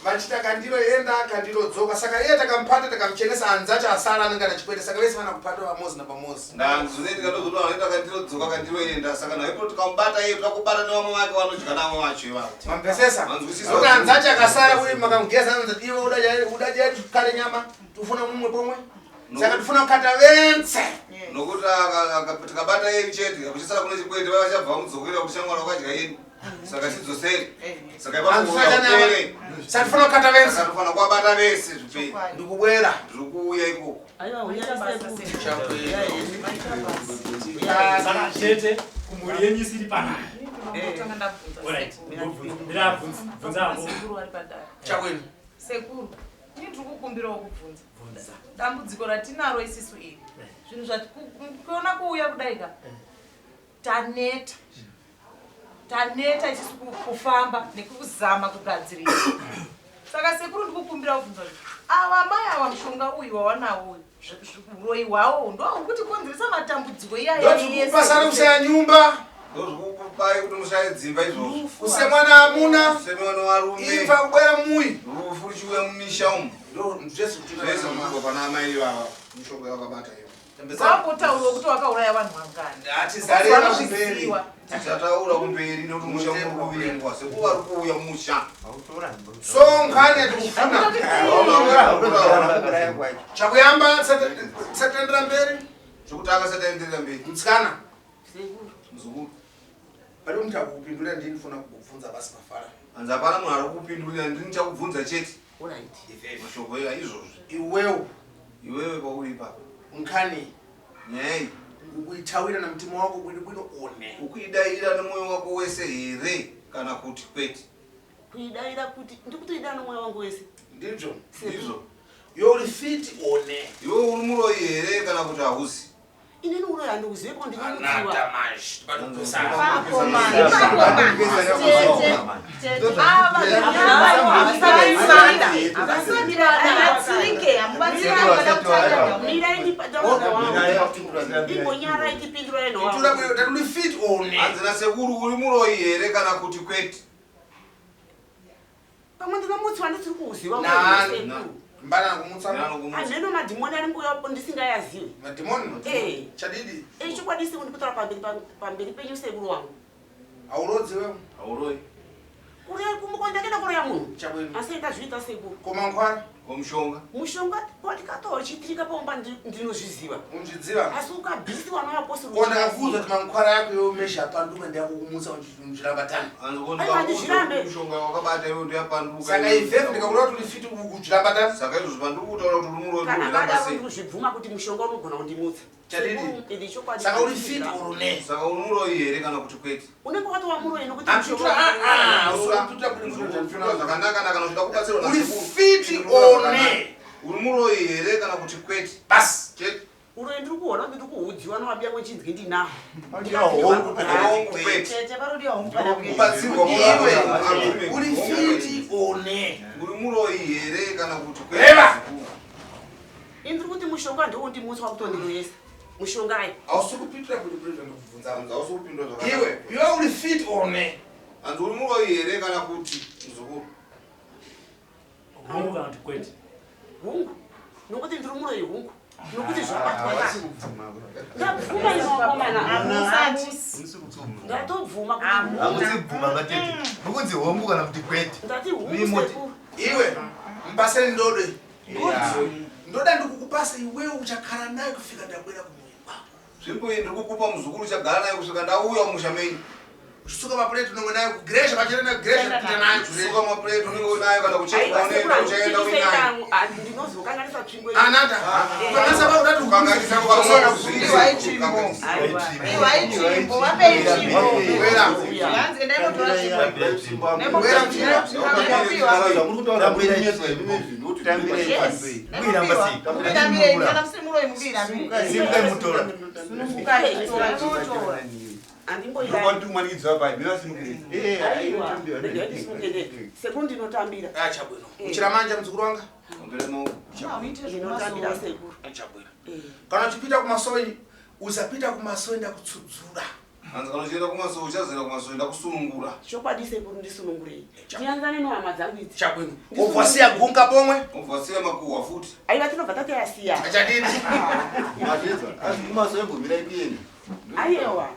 vachita kandiro enda kandiro dzoka saka iye takamupata takamuchenesa anzacho asara anenge anachikwete saka vese vana kupata pamozi napamozi ndanzi zvinoitika ndozvoti vanoita kandiro dzoka kandiro enda saka nhau ipo tikamubata iye toda kubata nevamwe vake vanodya navamwe vacho ivavo mamvesesa Manzwisisa. nokuti anzacho akasara uye makamugeza anzati iwe uda kukare nyama tifuna mumwe pomwe saka tifuna kukata vense nokuti tikabata yedu chete kuchisara kune chikwete vaya vachabva vamudzokera kuti shamwari wakadya yedu saka chidzosere saka ipapere saka tifuna kukata vense saka tofanira kuwabata vese zviperi ndikubwera ndiri kuuya ikoko saka tete kumhuri yenyu isiri panapa Ndinotanga ndabvunza Alright, sekuru. ndobvunza. Ndinabvunza. Bvunza hapo. Sekuru vari padare. Chakwenu. Sekuru, ini ndiri kukumbirawo kubvunza. Bvunza. Dambudziko ratinaro isisu iri. Zvinhu zvati kuona kuuya kudai ka. Taneta, taneta isusu kufamba nekuzama kugadzirisa. Saka sekuru, ndikukumbira kubvunza kuti ava mai ava, mushonga uyu wawanawo uyu, uroyi hwawo ndo kuti konzeresa matambudziko iyaya? Ndozvikupasana kusaya nyumba. Ndozvikukupai kuti mushaye dzimba izvozvo. Kusemwana amuna. Kusemwana varume. Imfa kubwera muyi. Rufu ruchiuya mumisha umu. Zvese Zvese zvikupa pana amai ivava. Mishonga yakabata iyo. Wambotaurwa kuti wakauraya vanhu vangani? Hatizareva kumberi. Vanozviziva. Tichataura kumberi nekuti musha muri kuvingwa sekuva vari kuuya musha. So nkhani yatikufuna chakuyamba tisatendera mberi. Chekutanga sataenderera mberi. Mutsikana. Sekuru. Muzukuru. Pari muti akupindura, ndini funa kukubvunza basi mafara. Hanzi hapana munhu ari kupindurira, ndini chakubvunza chete. Alright. Mashoko eya izvozvo. Iwewo. Iwewe pauri ipapo. Nkhani. Nyaya iyi. Ukuitawira namutima wako bwino bwino one? Ukuidaira nemwoyo wako wese here kana kuti kwete? Kuidaira kuti ndikutoidara nomwoyo wangu wese. Ndizvo. Ndizvo. Iwe uri fit one? Iwe uri muroyi here kana kuti hausi? Inini uroyi handikuzive ko ndinomutsiwa. Anata manje. Imbonyarai tipindurane. Uri fit one? Hanzi nasekuru uri muroyi here kana kuti kwete? Pamwe ndinomutsiwa ndisiri kuuziva. Nani? Mbana kumutsa. Handino madhimoni ari mbuya ndisingayazivi. Madhimoni? Eh. Chadidi? Eh, chokwadi sekuru, ndikutaura pamberi pamberi penyu sekuru wangu. Haurodzi wewe? Hauroi. Kuroya kumuko ndakaenda kuroya munhu. Chabwino. Asi ndazviita sekuru. Komankwara? Komushonga? Mushonga wandikatoa uchitirika paumba ndinozviziva. Unozviziva? Asi ukabhisiwa navapostori. Ko ndakakuudza kuti mankwara yako yomesha apanduka, ndakukumutsa uchiramba tani. Aiwa, handizvirambe. Mushonga wakabata iwe ndoyapanduka. Saka ivhevhu ndikakuda kuti uri fit uchiramba tani. Saka izvozvo pandiri kutaura kuti uri muroyi Kana unoramba kadaro sei? ndikuzvibvuma kuti mushonga unogona kundimutsa. Chadidi? Sekuru, iri chokwadi. Saka uri fit or ne? Saka uri muroyi here kana kuti kwete? Unenge watova muroyi nokuti Akutura Zvakanaka kana uchida kubatsirwa Uri nasekuru. fit or ne? Uri muroyi here kana kuti kwete? Basi. Chete. Uroyi ndiri kuona kuti ndiri kuhudziwa nowabiya kwechinzwi ndinaho. Hongu kwete. Tete, parodiwa hongu kana kwete. Kubatsirwa Iwe uri fit or ne? Uri muroyi here kana kuti kwete? Reva. Ini ndiri kuti mushonga ndoundimutswa kutondiroyesa. Mushonga ayi. Hausi kupindura kuti president kubvunza. Hanzi hausi kupindura zvakanaka. Iwe, iwe uri fit or ne? Hanzi uri muroyi here kana kuti muzukuru? Hongu kana kuti kwete? Hungu. Nokuti ndiri muroyi, hungu. Nokuti zvabatwa. Ndabvuma ino wakomana. Ndatobvuma kuti hungu. Hamusi kubvuma vatete, mukunzi hongu kana kuti kwete. Ndati hungu Mimoti. sekuru. Iwe, mpaseni ndode. Ndoda ndikukupasa iwewe uchakara nayo kufika ndabwera kumuyi kwako. Nzvimbo iyi ndiri kukupa muzukuru, uchagara nayo kusvika ndauya mumusha menyu. Uchisuka mapureti unenge nayo kugiresha pachena nayo kugiresha kuita nayo. Suka mapureti unenge unayo kana kucheka Aiwa sekuru, unoenda uchaenda uinayo. handipikise, ndinozokanganisa tsvimbo iyi. Anata, ukanganisa pa utatu Ukanganisa Iwai tsvimbo. Iwai tsvimbo, vapei tsvimbo. Wera. Hanzi endai motora tsvimbo. Wera mchina. Mubirambirei, kana musiri muroyi mubirambirei. Simukai mutora. Sunungukai, tora, tora. Handimboidai. Aiwa, Aiwa, regai ndisimuke ndega. Sekuru, ndinotambira. Ah, chabwino. Uchiramanja muzukuru wanga? Ndinotambira sekuru. Chabwino. Kana uchipita kumasowe, usapita kumasowe ndakutsudzura. Hanzi kana uchienda kumasowe uchazoenda kumasowe ndakusunungura. Chokwadi sekuru, ndisunungurei. Tiyanzane nohama dzangu idzi. Chabwino. Ubva siya gunga pomwe. Ubva siya makuhwa futi. Aiwa, tinobva tatayasiya. Chadini? Kumasowe mbomira ikuenda. Aiwa.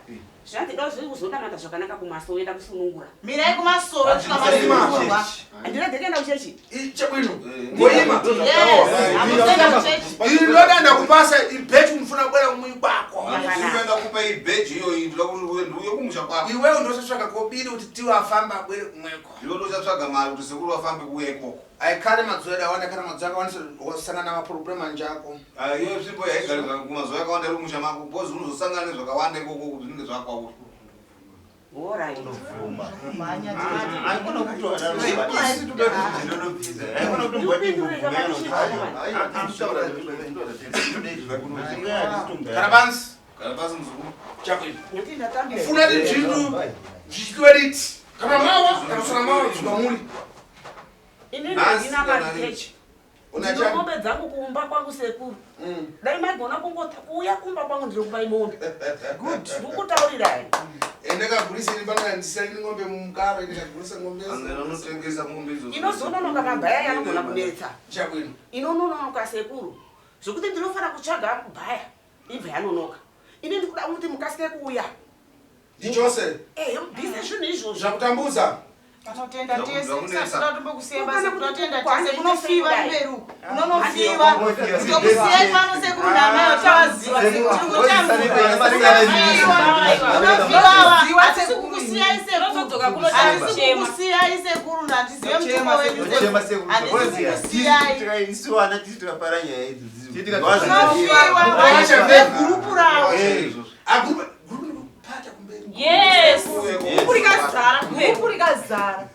Zvandida zvekuzonamata zvakanaka kumasowe ndakusunungura. Mirai kumasowe kusvika masunungurwa. Handina ndakaenda kuchechi. Chabwino. Ngoima. Yes, hamusaenda kuchechi. Iri ndoda ndakupasa ibheji unofuna kubwera kumuyi kwako. Ndikuenda kupa ibheji iyoyi, ndoda kuti ndiuye kumusha kwako. Iwewe ndochatsvaga kobiri kuti tiwe afamba abwere kumweko. Iwe ndochatsvaga mari kuti sekuru vafambe kuuya ikoko. Aikare madzuva edu awanda, kana madzuva akawandisa wasangana maproblem anje ako. Ah, iyo tsvimbo yaigara kumazuva akawanda iri kumusha mako because unozosangana nezvakawanda ikoko zvinenge zvakwauri. Alright. Haikona kutora. Kana banzi. Gara pasi muzukuru. Chabwino. Funa ti zvintu zvichitiwe riti. Kana mawa, kana usana mawa zvamuri. Inini Nhasi handina kana mari Una ndino chani? mombe dzangu kumba kwangu sekuru. Dai maigona kungota kuuya kumba kwangu ndinokupai mombe. Good. Ndikutaurirai. Ende kagurisa ini panaka ndisina ng'ombe mumukaro ende kagurisa ng'ombe. Anotengesa ng'ombe idzodzo. Inozononoka mabhaya yanogona kunetsa. Chabwino. Inononoka sekuru. Zvekuti ndinofanira kutsvaga bhaya ibva yanonoka. Ini ndikuda kuti mukasike kuuya. Ndichose. Ehe mubvise zvinhu izvozvo. Zvakutambudza. Tinotenda tese Zvakunetsa. tisati totombokusiya Kana basa kuti tinotenda kukwane tese kunofiwa kudai. mberi uku unonofiwa tokusiyai pano sekuru namai vachavaziva tiri kutambura hatisi kukusiyai sekuru hatisi kukusiyai sekuru handizive mutumo wenyu sekuru hatisi kukusiyai Isu vana tisi tikapara nyaya idzi. unofiwa vegurupu ravo Yes. Gurupu rikazara, gurupu rikazara.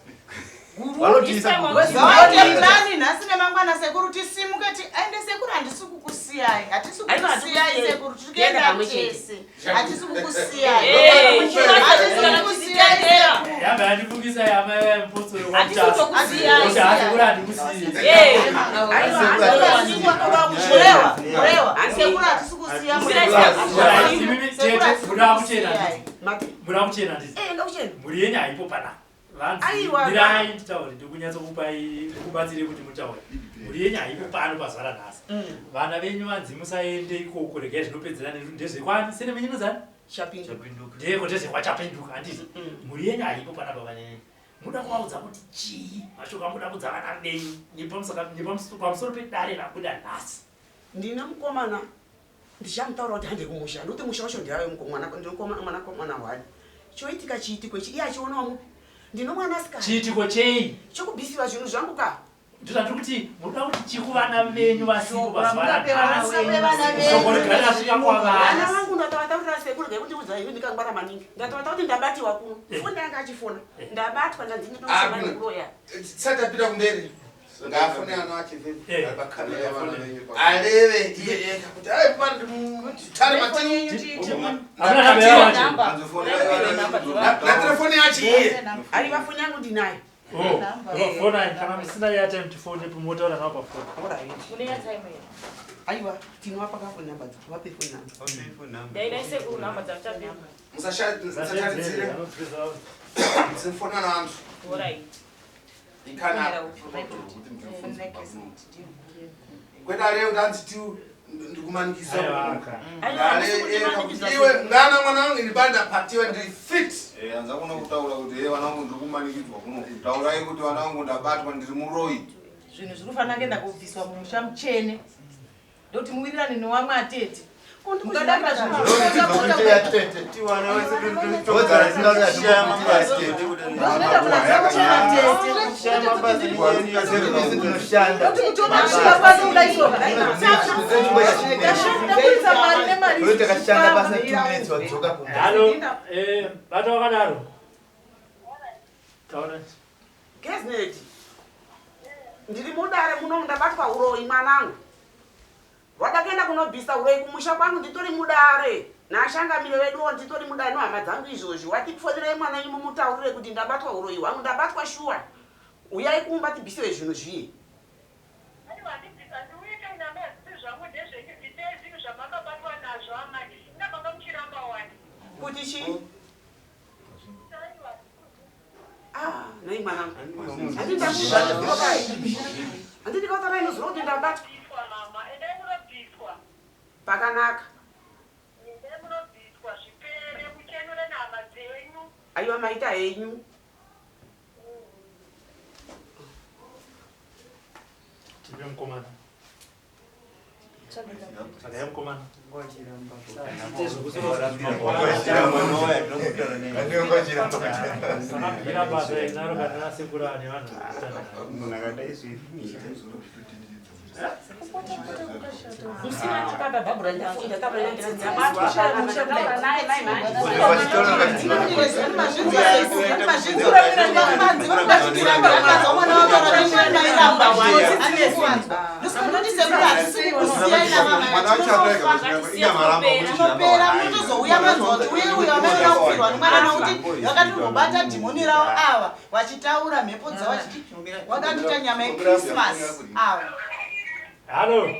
Vaite plani nhasi nemangwana sekuru tisimuke tiende sekuru handisi kukusiyai hatisi Aiwa, kukusiyai hatikusiyai. sekuru tiri Tiende kuenda pamwe chete. tese hatisi kukusiyai Eh, hatisi kukusiyai sekuru Yamba yandifungisa yama yemupostoro Hatisi kutokusiyai. Kuti hasekuru handikusiyii. Eh. Murewa, murewa sekuru hatisi kusiya Alright, imimi tete muda kuchena Murewa nditi. Muda kuchena nditi. Eh, ndakuchena. Mhuri yenyu haipo panapa. Vanzi Aiwa. mirai nditaure ndikunyatsokupai ndikubatsire kuti mutaure. Mhuri yenyu haipo pano pazuva ranhasi. Vana venyu vanzi musaende ikoko regai zvinopedzerana ndezvekwani sene menyu inozani? Chapinduka. Ndeko ndezvekwachapinduka handiti. Mhuri yenyu haipo panapa vanene. Muda kuvaudza kuti chii mashoko amuda kuudza vana venyu nepamusoro pedare rabuda nhasi. Ndine mukomana ndichamutaura kuti hande kumusha nokuti musha wacho ndirayo mwanakomana hwani. Choitika chiitiko ichi iye achionawo mupi. Ndino mwanasikana. Chiitiko chei? Chokubisiwa zvinhu zvangu ka. Ndozvandiri kuti muda kuti chii kuvana venyu vasipo pazuva Musape ranhasi. vana venyu. Shoko rigare rasvika Vana kwavari. vangu ndatovataurira sekuru ngekutiudza iwe ndikangwara maningi. Ndatovata kuti ndabatiwa kuno. Foni yanga achifona. Ndabatwa ndanzi ndinoshanda nekuroya. Tisati tapinda kumberi. Ngaafone ana achivhevhe pakamera. Aleve iye ega kuti ai pandi tare matini. Hamuna namba yavo Na telefoni yacho iye. Aiwa foni yangu ndinayo. Oh, fona kana musina airtime tifone motaura navo pafoni. Une airtime here? Aiwa tinovapa ka phone number dzacho. Vape phone number. Daidai sekuru namba dzamuchapinduka. Musataridzire. Msifona na antu. Alright. Ikana. Kwete aleve kuti anzi ti ndikumanikisa. Aiwa, ka. Ngale ega kuti iwe ngana mwana wangu ndibanda patiwe ndiri fit. Eh, anza kuno kutaura kuti eh vana vangu ndiri kumanikidzwa kuno. Taurai kuti vana vangu ndabatwa ndiri muroyi. Zvinhu zviri kufanira kuenda kobviswa mumusha muchene. Ndokuti muwirirane newamwe atete. Mukadakira zvinhu zvinoita kunatsa kuchena tete. Ndokuti mutiona kusvika pano kudai so. Taburitsa mari nemari. Takashanda basa 2 minutes wadzoka kumba. Halo, eh, bata wakadaro. Taura. Gezneti. Ndiri mudare muno ndabatwa uroyi mwanangu. Wada kuenda kunobvisa uroyi kumusha kwangu nditori mudare. Nashangamire veduwo nditori mudare nohama dzangu izvozvi. Watifonerai mwana wenyu mumutaurire kuti ndabatwa uroyi hwangu ndabatwa shuwa. Uyai kumba tibvisiwe zvinhu zviye. Kuti chii? Ah, nei mwanangu. Handiti ndakuudza handiti ndikataura inoziva kuti ndabatwa. Pakanaka. Aiwa maita henyu. Tipe mukomana. Tsvagai mukomana. Sakabvira basa inaro kana nasekuru ane vanhu. Musina baba Barbara ndataura ndabatwa ndataura naye mai manje. Tinopera vakatenderwa nomwana nokuti vakatombobata dhimoni ravo ava vachitaura mhepo dzavo vachiti wakandiita nyama yechristmas ava. Hallo.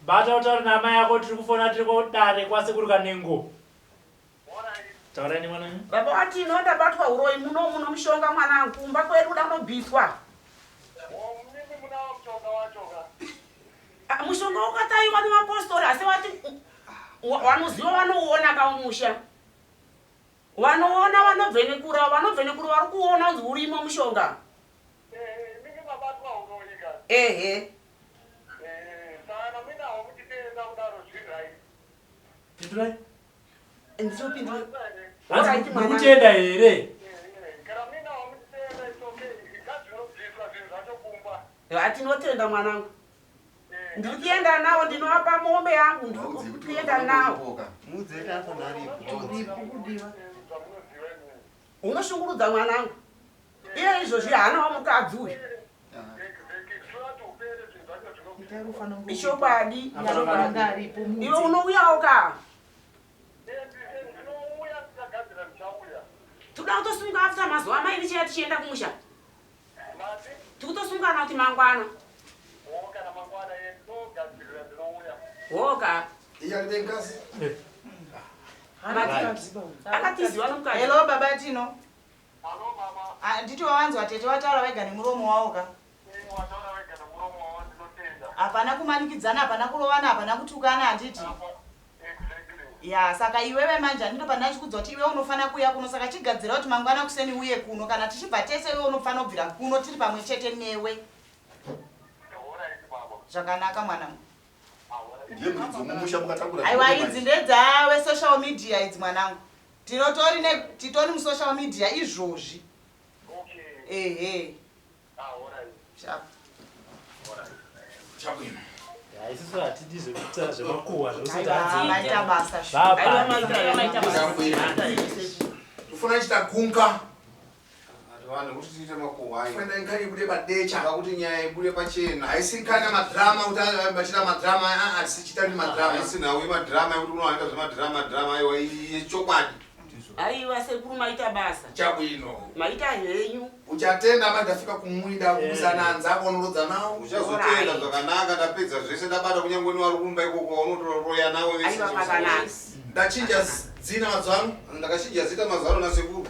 Bata utaure naamai ako tiri kufona tiri kudare kwasekuru Kanengo. Taurai nemwana wenyu. Baba wati ino ndabatwa uroyi muno muno mushonga mwanangu kumba kwedu danobviswa. Ah, mushonga wakataiwa nemapostori asi wati wanoziva wanouona kaumusha. Vanoona vanobvenekura vanobvenekura vari kuona kunzi urimo mushonga. Ehe. Pindurai. Ndinopindura. Hanzi muri kutenda here? Hatinotenda mwanangu. Ndiri kuenda nawo ndinovapa mombe yangu ndiri kuenda nawo. Unoshungurudza mwanangu. Iye izvozvi haanawo mukadzi uyu. Ichokwadi. Iwe unouyawo ka? Toda kutosunga after mazuva mairi chaya tichienda kumusha. Tikutosungana kuti mangwana. Hoka. Akatiziwa nomukadzi. Hello baba Tino. Handiti wawanzwa tete wataura wega nemuromo wawo ka? Hapana kumanikidzana, hapana kurovana, hapana kutukana handiti? Ya, saka iwewe manje handito pandachikudza kuti iwe unofana kuuya kuno saka chigadzira kuti mangwana kuseni uye kuno kana tichibva tese iwe unofana kubvira kuno tiri pamwe chete newe. Zvakanaka mwanangu. Ndiye muridzi wemumusha mukatakura. Aiwa idzi ndedzawe social media idzi mwanangu. Tinotori ne titori musocial media izvozvi. Ehe. Sharp. Chabwino. Ya, isusu hatidi zvekutaura zvemakuhwa zvekuti Aiwa, maita basa shu. Tofuna chita gunka. Vanhu kuti tiite makuhwa ayo. Fenda nkhani ibude padecha. Kuti nyaya ibude pachena. Haisi nkhani yamadrama kuti vachita madrama hatisichita ni madrama. Haisi nhau yemadrama yekuti unowanika zvemadrama drama aiwa yechokwadi. Aiwa sekuru maita basa. Chabwino. Maita henyu. Uchatenda manje ndafika kumuinda kuzana anzako unorodza nawo. Uchazotenda zvakanaka ndapedza zvese ndabata kunyange nevari kumba ikoko waunotoroya nawo vese. Aiwa pakanaka. Ndachinja zina mazuva ano. Ndakachinja zita mazuva ano nasekuru.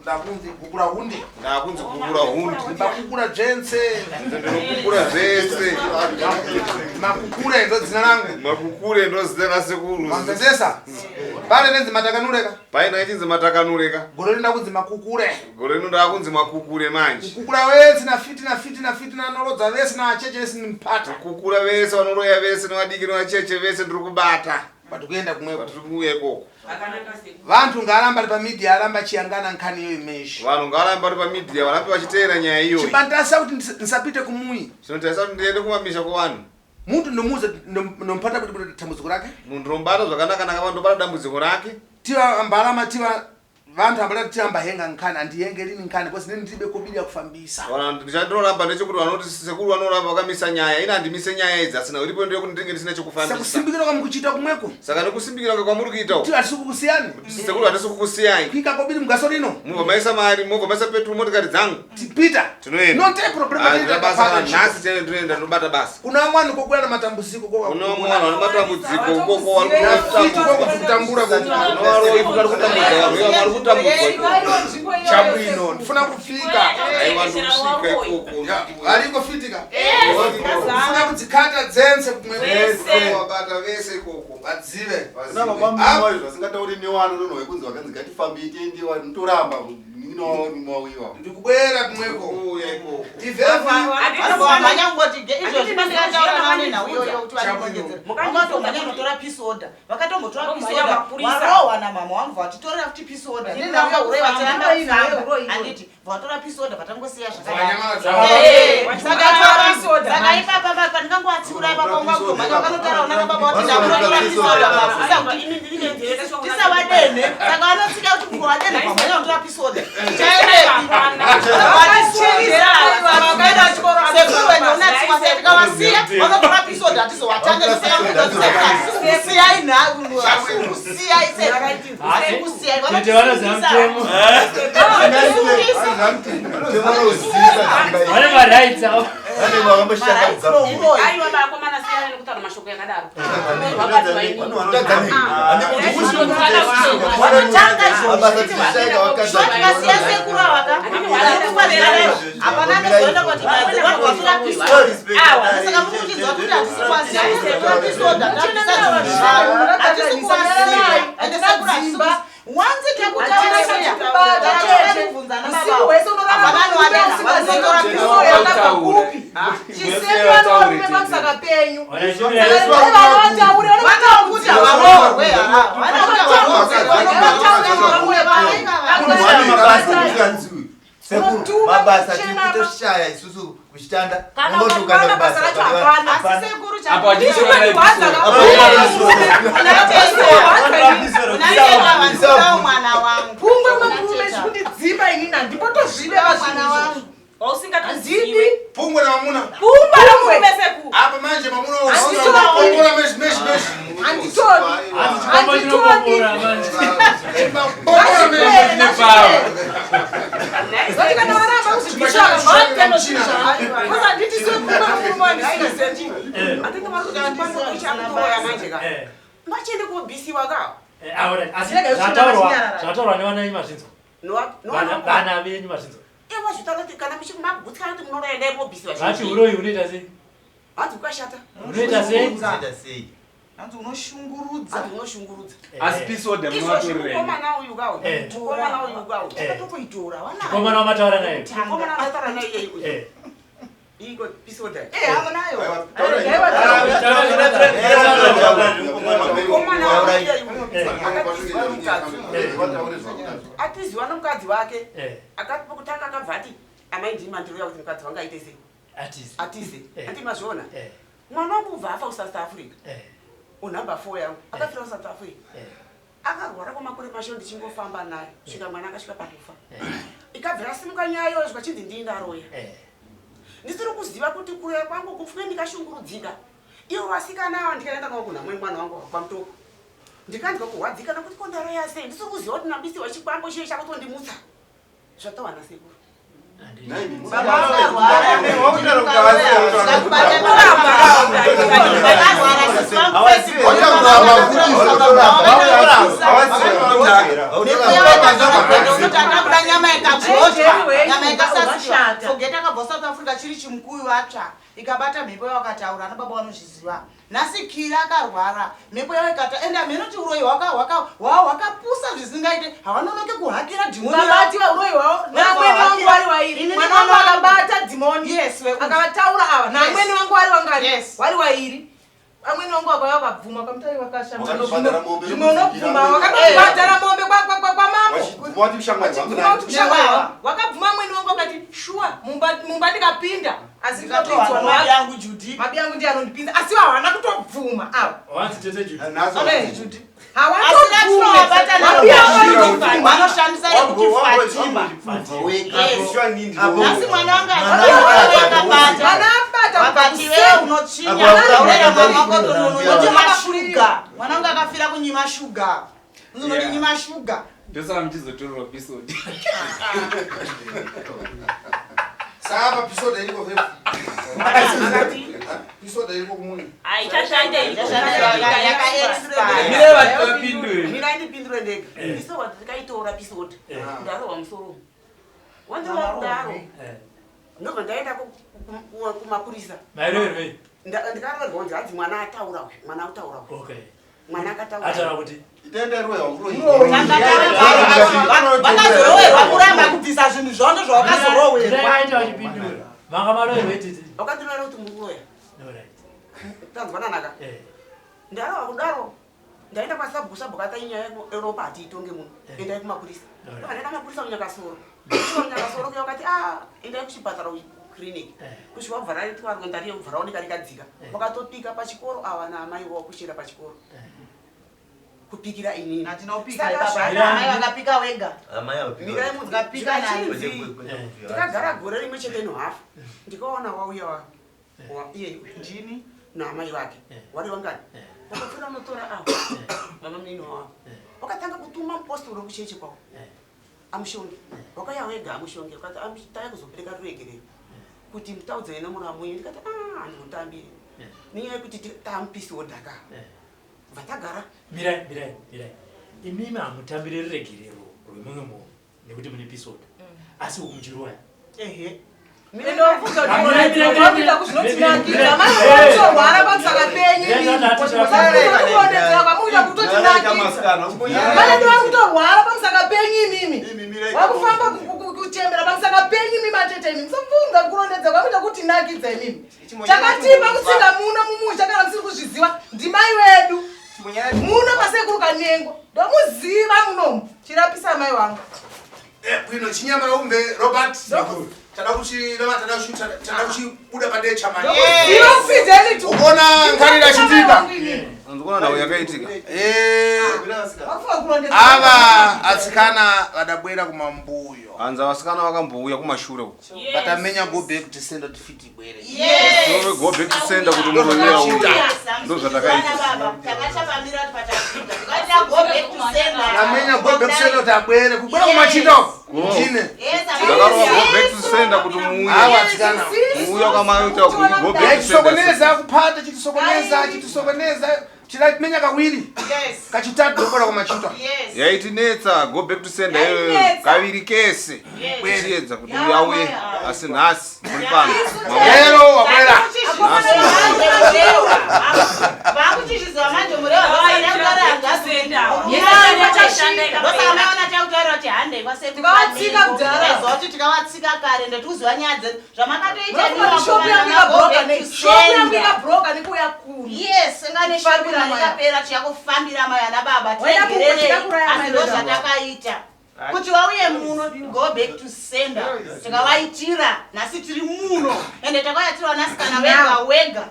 Ndakunzi gukura hundi. Ndakunzi gukura hundi. Ndakukura dzventse. Ndinokukura zvese. Makukure ndo zina langu. Makukure ndo zina rasekuru. Mamvesesa? Pane nenzi matakanureka. Paina ichinzi matakanureka. Gore rino ndakunzi makukure. Gore rino ndakunzi makukure manje. Kukura wese na fiti na fiti na fiti na norodza vese na acheche vese nimpata. Kukura vese vanoroya vese nevadiki nevacheche vese ndiri kubata. Patikuenda kumweko. Patiri kuuya ikoko. Vantu ngaaramba ari pamedia aramba achiyangana nkhani iyoyo imeshe. Vanhu ngavaramba vari pamedia varambe vachiteera nyaya iyoyi. Chibandasa kuti ndisapite kumuyi. Chinotarisa kuti ndiende kumamisha kwevanhu. Muntu ndomuudza ndompata kuti kuti dambudziko rake. Munhu ndomubata zvakanaka naka ndobata dambudziko rake. Tiva ambalama tiva vantu ambala tiamba henga nkhani andiyenge lini nkhani because nini ndiribe kobiri yakufambisa. Chandoramba ndechekuti vanoti sekuru vanoramba vakamisa nyaya ina handimise nyaya idzi asina uripo ndeyekuti ndinge ndisina chekufambisa. Sekusimbikira kwamukuchiita kumweko. Saka nekusimbikira kwamuri kuita uku. Tiva hatisi kukusiyani. Sekuru hatisi kukusiyai. Kuika kobiri mugaso rino. Mubva maisa mari, mubva maisa peturu motikari dzangu. Tipita. Tinoenda. No take problem. Handina basa nhasi tene ndinoenda ndobata basa. Kuna vamwe vanhu kokuya namatambudziko ko. Kuna vamwe vanhu vane matambudziko koko vari Nafiti koko kutambura koko. Varoyi vari kutambudza vanhu vari kutambudzwa. Chabwino ndifuna kufika. Aiwa ndikusvika ikoko. Variko fitika. Ndifuna kudzikata dzense kumwe. Vese wabata vese ikoko. Vadzive. Kuna baba mumwe vasingatauri newana nono wekunzi vakanzi ngatifambe tiende vanotoramba ninowawiwa. Ndikubwera kumweko. Kuuya ikoko. Vanomhanya kungoti izvozvi pandikataura navane nhau iyoyo kuti vanongedzera vakatomhanya notora peace order vakatombotora peace order warohwa namama wangu vatitorera kuti peace order nenhau yeuroi vachiramba kufamba handiti vatora peace order vatangosiya zvakadai ipapa pandingangovatsiura ipapa ungakutomhanya vakanotaura nana baba vati ndakunotora peace order mafisa kuti tisavadenhe saka vanotsika kuti kungovadenhe pamhanya kutora peace order chaendepi sekuru Vanokusiyai sekusiyai. Tete vanoziva mutemo. Vane marights avo. Aiwa vakomana, siyana nekutaura mashoko yakadaro. Vanotanga izvozvo. Sekuru avaka hapana anozoenda kwati nyaya dzevanhu vasora pisori. Saka muri kuchinzwa kuti hatisi kuwasiya pisoda, tabvisa zvinhu zvavo, hatisi kuwasiya. Ende sekuru, hatisi wanzi Tete, usiku hwese unorara murume usingazivi kuti piso yakabva kupi. Chisepi vanovarume pamusaka penyu. Saka vanotaure Vanokuti havaroorwe, Sekuru, mabasa tiri kutoshaya isusu kuchitanda. Kana Ungoti ukaenda ukapana basa kubasa racho pane hapana. vanhu. Asi sekuru Apo achitora unatenga mwana wangu. Pungwe murume zvikundidzimba inini, handipotozvive mwana wangu. Wausingatoziwe. Pungwe namamuna. Pungwe Murume sekuru. Apa manje mamuna Handitodi. ombora meshi meshi meshi. Handitodi. Chikomba chinopopora manje. Bora meshi. Vati kana varamba kuzvibvisa vatenozvizva handiti sekuru murume wandisingazeti. Atete vari kuti chikwambo chakutoya manje ka. Vachiende kobhisiwa ka. Alright, asi Chirega uchiramba zvataurwa chinyarara. zvataurwa nevana venyu mazvinzwa. Vana venyu mazvinzwa. Ivo zvitaura kuti kana muchimagutsikana kuti munoroya, endai mobhisiwa. Vati uroyi unoita sei? Hanzi ukashata. Unoita sei? Unoita sei? Hanzi unoshungurudza. Hanzi unoshungurudza. Asi peace order Izvozvi munovatorera here? mukomana uyu kawo. Mukomana uyu kawo. Takatokoitora. Chikomana wamataura naye. Mukomana akataura naye iyeyu uyu. Iko peace order. Eh, amunayo. Mukomana uyu akatiziwa nomukadzi. Atiziwa nomukadzi wake. Akati pokutanga akabva ati amai ndini mandiroya kuti mukadzi wangu aite sei? Atize. Atize. Andi mazviona. Mwana wangu ubva afa kuSouth Africa. Unhamba 4 yangu akafira kuSouth Africa. Akarwara kwamakore mashanu ndichingofamba naye kusvika mwana akasvika pakufa. Ikabvira asimuka nyaya iyoyo zvikachinzi ndini ndaroya. Ndisiri kuziva kuti kuroya kwangu kupfuke ndikashungurudzika. Ivo vasikana ava ndikaenda navo kunhamwe mwana wangu kwamutoko. Ndikanzwa kurwadzika nokuti ko ndaroya sei? Ndisiri kuziva kuti ndambisiwa chikwambo chiye chakutondimutsa. Zvatawana sekuru. Takabuda nyama ikagochwa, nyama ikasaswa. Fogeta akabva South Africa chiri chimukuyu atsva, ikabata mhepo yawakataura. Ana baba vanozviziva. Nhasi Kira akarwara, mhepo yavo ikata ende mheno kuti uroyi hwakapusa zvisingaite, havanonoke kuhakira dhimoni. Vabati vauroyi hwavo namwene wangu wari wairi. Mwana wangu akabata dhimoni akavataura ava namwene wangu wari wangani wari wairi. Amwene wangu akauya akabvuma kamutari Wakanobhadhara mombe. vakashamazvimwe unobvuma wakanobhadhara mombe kwamambo. Wati ushamwari wangu Wachibvuma kuti nani? ushamwari wangu. Wakabvuma mwene wangu akati shuwa mumba ndikapinda asi Ndikatowana mabi yangu Judy. Mabi yangu ndiye anondipinza, asi vavo havana kutobvuma ava. Wanzi tete Judy. Judy. Asi ratinovabata naro vanoshandisa rekuti Fatima. Nhasi mwana wangu akabata vakati wewe unotsvinya urera mwana wako unonyima shuga. Mwana wangu akafira kunyima shuga, unonyima shuga. Ndosaka muchizotorerwa peace order. Saka apa peace order iriko vefu. Peace order iriko kumuni. Haichashanda iriko. Mire vanhu vapindure. Mina ndipindure ndega. Peace order tikaitora peace order. Ndarohwa musoro. Wandirohwa kudaro. Ndobva ndaenda kumapurisa. Mairoverwei? Ndikaroverwa kunzi hanzi mwana ataura uyu, mwana ataura uyu. Okay. Mwana akataura. Ataura kuti Vakazorowerwa kuramba kubvisa zvinhu zvavo, ndozvavakazorowerwa. Ndakaita vachipindura. Manga maroverwei tete? Wakandiroera kuti muroya. Alright. Tanzwananaka. Ndarohwa kudaro. Ndaenda kwasabhuku, sabhuku ati inyaya yeropa hatiitonge muno. Endai kumapurisa. Alright. Ndaenda kumapurisa kuNyakasoro. Kusvika kuNyakasoro kuya wakati a endai kuchipatara clinic. Kusvika wabva raitwa ronda riye kubva raoneka rikadzika. Wakatopika pachikoro ava naamai wavo kuchera pachikoro. Kupikira inini. Hatina kupika Saka ipapa. Amai vakapika wega. Amai avapika. Mirai munzi. Vakapika nani? Zvikachinzi ndikagara gore rimwe chete nohafu ndikaona wauya iye uyu ndini naamai vake wari vangani. Wakapfuura unotora avo baba munini wavo, wakatanga kutuma mupostori wekuchechi kwavo amushonge. Wakauya wega amushonge, wakati tauya kuzopereka ruregerero kuti mutaudzane nemuramu wenyu. Ndikati, "Ah, handinotambiri nenyaya yekuti tamupisi wodhaka." Bva tagara. Mirai, mirai, mirai. Imimi hamutambiri ruregerero rwemumwe munhu nekuti mune peace order, asi uku muchiroya. Ehe. Ende wafunga kuti kuzvinotinakidza mai vatorwara pamusaka penyu. Imimi kwamuita kutotinakidza, vanenge vari kutorwara pamusaka penyu imimi, vakufamba kuchembera pamusaka penyu imimi. Atete, imi musafunga kurondedza kwamuita kutinakidza imimi. Chakatipa kutsika muno mumusha, kana musiri kuzviziva, ndimai wedu muno pasekuru Kanengo. Ndomuziva munomu, chirapisa mai wangu. Bwino chinyamara umve Robert, tada kuchi tada kuchibuda padecha manje. Ndokuziva Fidelity. Ukuona nkhani irachitika. Ndikuona nhau yakaitika. Wafunga kurondedza. Ava atsikana vadabwera kumambuyo. Hanzi vasikana vakambouya kumashure uko. Vatamenya go back to sender kuti fiti ibwere. Ndove go back to sender kuti murume auye. Ndo zvatakaita. Tamenya go back to sender kuti abwere, kubwera kumachita uko ndine. Ndakarova go back to sender kuti muuye. Ava atsikana. Muuya kwamaita kuti go back to sender. Yachisokoneza kuphata, chitisokoneza, chitisokoneza, chiramenya kawiri, kachitatu ndobwera kumachita. Yaitinetsa go back to sender iyoyo Yainetsa. kaviri kese tichiedza kuti uyu auye, asi nhasi muri pano. Lero wabwera. Nhasi Vakuchizviziva manje murewaosaka chakutaura kuti handei. Tikavatsika kudhara. Kuti tikavatsika kare, ndotikuziva nyaya dzedu zvamakatoita. Shopu yangu ikabroka nei? Shopu yangu ikabroka nekuuya kuno. Yes, ingane shopu Kufambira maya. ikapera, tichakufambira maya nababa. Waida tiregererei, kukuraya asi mai ndo vedu. zvatakaita kuti vauye muno, go back to sender tikavaitira. Nhasi tiri muno, ende takauya tiri vanasikana wega wega.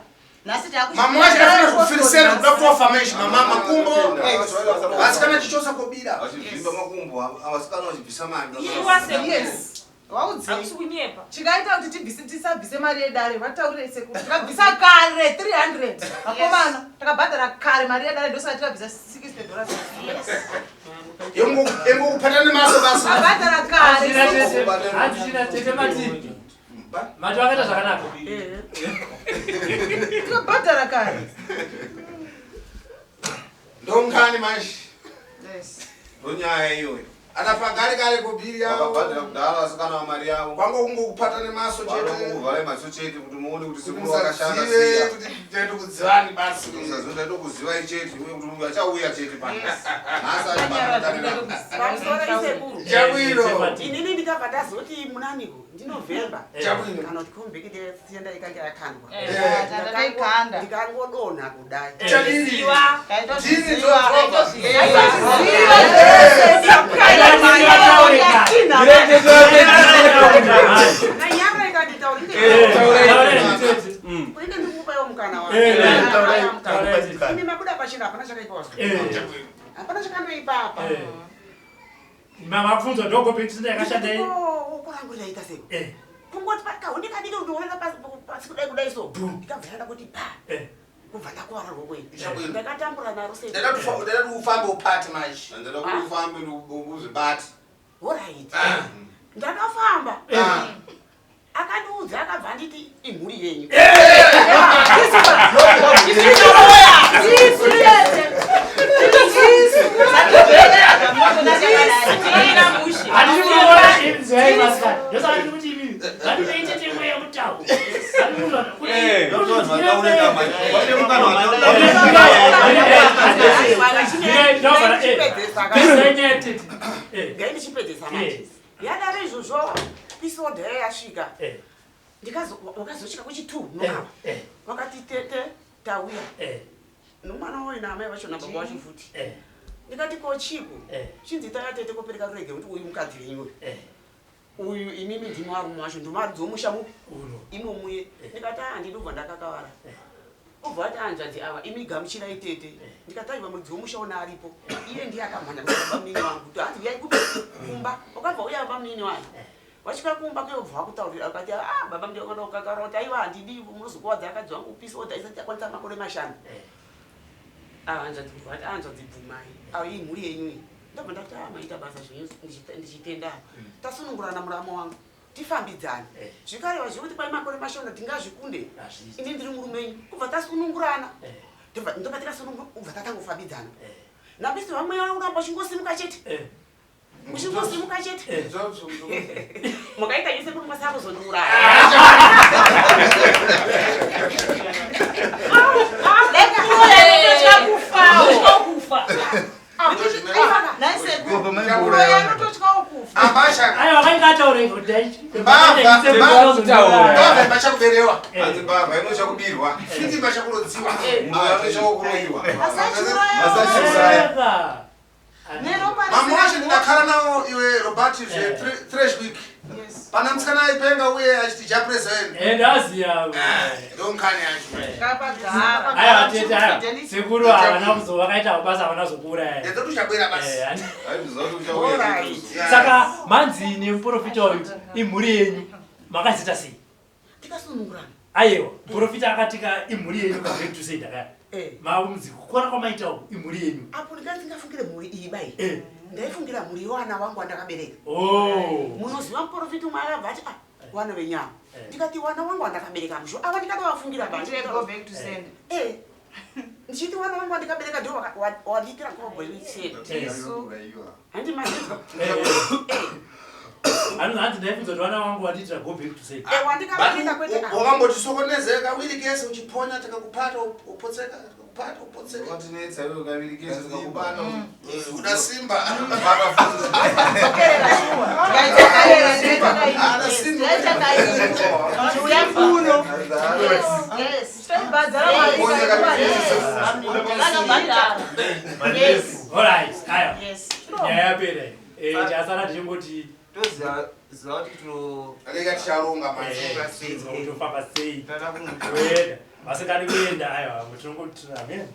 Nhasi Mama wacho afuna kufirisera kuda kutofa menshi mama makumbo vasikana chichosa kobira. Vachivhimba makumbo avasikana vachibvisa mari. Yes, waudzei? Hakusi kunyepa. Chikaita kuti tibvise, tisabvise mari yedare, vataurire sekuru. Tikabvisa kare 300, vakomana, takabhadhara kare mari yedare, ndosaka tikabvisa $60. Engokupata nemaso basi. Abhadhara kare. Handichina tete, mati mati vakaita zvakanaka. Tikabhadhara kare. Ndongani manje. Ndonyaya iyoyo. Anapagari kare kobiri yavo. Vakabhadhara kudhara vasikana vamari yavo. Kwanga kungokupata nemaso chete. Vanongokuvharai maso chete kuti muone kuti sekuru vakashanda. Musazive Siya kuti ndaitokudzivani basi. Musazive ndaitokuzivai chete, uye kuti uyu achauya chete pano nhasi ari pano. Pamusoro isekuru. Chabwino. Inini ndikabva ndazoti munaniko ndinovhemba Chabwino. kana kuti kombekitesiyenda ikange yakandwa. Tataikanda. Ndikangodonha kudai. Chadini. Ndini Taitoziva. Nanyara ikati tauri. Kuinge ndikukupawo mukana. Wangu imi mabuda pachena, hapana chakaipa wazwa, hapana chakandoipa apa. Mabvunzwa ndo go back to sender yakashanda here? Ukurangu ndaita seko kungoti kahuni kadiki ndionera pasi kudai kudai, so ndikabva ndada kuti pa kubva ndakuwara rwoko iri, ndakatambura naro se. Ndada ufambe upate manje. Ndada kuti ufambe uzvibate. Alright, ndakafamba, akandiudza, akabva anditi imhuri yenyu. Tisu tete, tisu. Handisi kuona inzwai masikati, ndosaka ndiri kuti imimi ngatimeitete mweya kutaura. Vanhu vataurika manje. Vane mukana wataurika. Ngai ndichipedzesa manje, yadaro izvozvo, peace order yasvika, wakazosvika kuchi2 noava, wakati tete tauya nomwana wayo naamai vacho nababa vacho futi. Ndikati ko chiko? Chinzi taya tete kopereka rurege kuti uyu mukadzi wenyu uyu, uyu imimi ndimi varume vacho, ndimari mupi imomuye. Ndikati a handidi, ubva ndakakavara, ubva ati hanzvadzi ava imi gamuchirai tete. Ndikati aiwa, muridzi womusha una aripo, iye ndiye akamhanya kuti baba munini wangu kuti hanzi uyai kupi kumba. Wakabva uya baba munini wayo, wasvika kumba kuyobva wakutaurira, akati a baba ndinoda kukakara, kuti aiwa handidi, munozokuwadza akadzi wangu, peace order isati yakwanisa makore 5. Hanzvadzi kubva vati hanzvadzi bvumai ayo iyi mhuri yenyu iyi. Ndobva ndati a maita basa zvenyu ndichitenda. Tasunungurana muramo wangu tifambidzane. Zvikareva zvekuti kwai makore mashona tingazvikunde. Ini ndiri murume wenyu kubva tasunungurana. Ndobva tikasunungura kubva tatangofambidzana. Nabisi vamweya uramba uchingosimuka chete. Uchingosimuka chete. Mukaita nyese kuri mwasa kuzondiuraya. Mbavha ichakuberewa. Hanzi mbavha inochakubirwa. Fiti ichakurodziwa. Mbavha inochakuroyiwa. Mamwe wacho ndakakara nawo iwe Robert zve thresh week. Pana musikana aipenga uye achiti japresident. Ndaziya. Ndonkani yacho. Aiwa tete aiwa. Sekuru havana kuzo vakaita basa havana kuzokuuraya. Ndedzoti uchabwera basi. Saka manzi nemuprofita uyu imhuri yenyu makazita sei? Tikasunungurana. Aiwa, muprofita akatika imhuri yenyu back to sender kaya. Maunzi kukora kwamaita uku imhuri yenyu. Apo ndinga ndingafungire mhuri iyi bai. Ndaifungira mhuri yewana wangu wandakabereka. Oh. Munoziva muprofita umwe akabva ati ah wana venyama. Ndikati wana wangu wandakabereka musho ava ndikatovafungira ba. Go back to sender. Ndichiti wana wangu wandikabereka ndio wandiitira go back to sender. Tisu. Handi mazvinzwa. Hanzi hanzi ndaifunza kuti vana vangu vandiitira go back to sender. Wandikabereka kwete ava. Wakambotisokonezeka wiri kese uchiponya tikakupata upotseka tikakupata upotseka. Watinetsa iwe kaviri kese tikakubata. Uda simba. Ana simba. Uya kuno. Alright, aiwa. Nyaya yapera iyi. Chasara tichingoti toziva kuti tino Rega ticharonga manje. Kutofamba sei. Kuenda. Vasingadi kuenda aiwa tinongoti amen.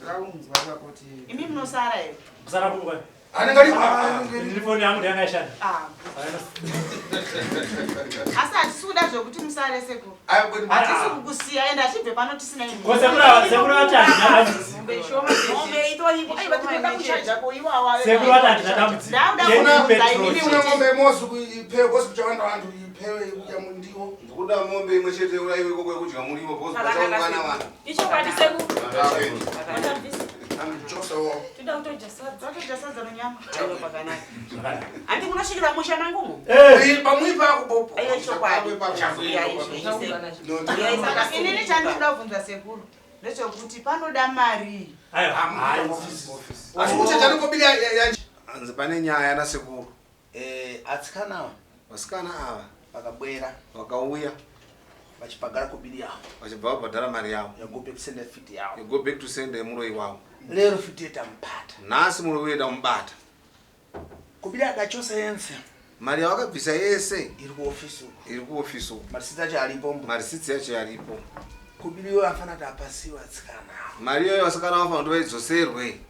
takaunzwa kuti Imi munosara here? Kusara kupi kwai? Anenge ari Ndiri foni yangu ndiyanga ishanda. Ah. Asi hatisi kuda zvekuti musare sekuru. Hatisi kukusiya ende achibve pano tisina imi. Ko sekuru sekuru vati handina dambudziko. Mombe shoma Mombe itoripo. Aiwa tinoda kuchaja ko iwawa. Sekuru vati handina dambudziko. Ndakuda Jenny kubvunza petrol. inini Kuna mombe mosi kuipewe kosi kuchawanda vantu ipewe kudya mundiwo. Ndikuda mombe imwe chete uraiwe ikoko yekudya muriwo because pachaungana vanhu. Ichokwadi sekuru. Toda kutodya sadza. Totodya sadza nenyama. Aiwa pakanaka. Handi munosvikira musha mangumo. Pamwipa ako Aiwa chokwadi. Saka inini chandinoda kubvunza sekuru ndechekuti panoda mari. Asi kuchaja nekobiri ya Hanzi pane nyaya nasekuru. Atsikana ava Vasikana ava vakabwera vakauya vachibhagara kobiri yavo vachibva vabhadhara mari yavo. ya go back to sender fiti yavo. Go back to sender yemuroyi wavo. Lero fiti yetamupata. Nhasi muroyi uye tamubata. Kobiri akachosa yense Mari yavakabvisa yese iri kuofisi uko. iri kuofisi uko. Marisiti acho aripo mbo. Marisitsi yacho yaripo. Kobiri iyoyo afana kuti apasiwa atsikana ava. Mari iyoyo vasikana vafanira kuti vaidzoserwe.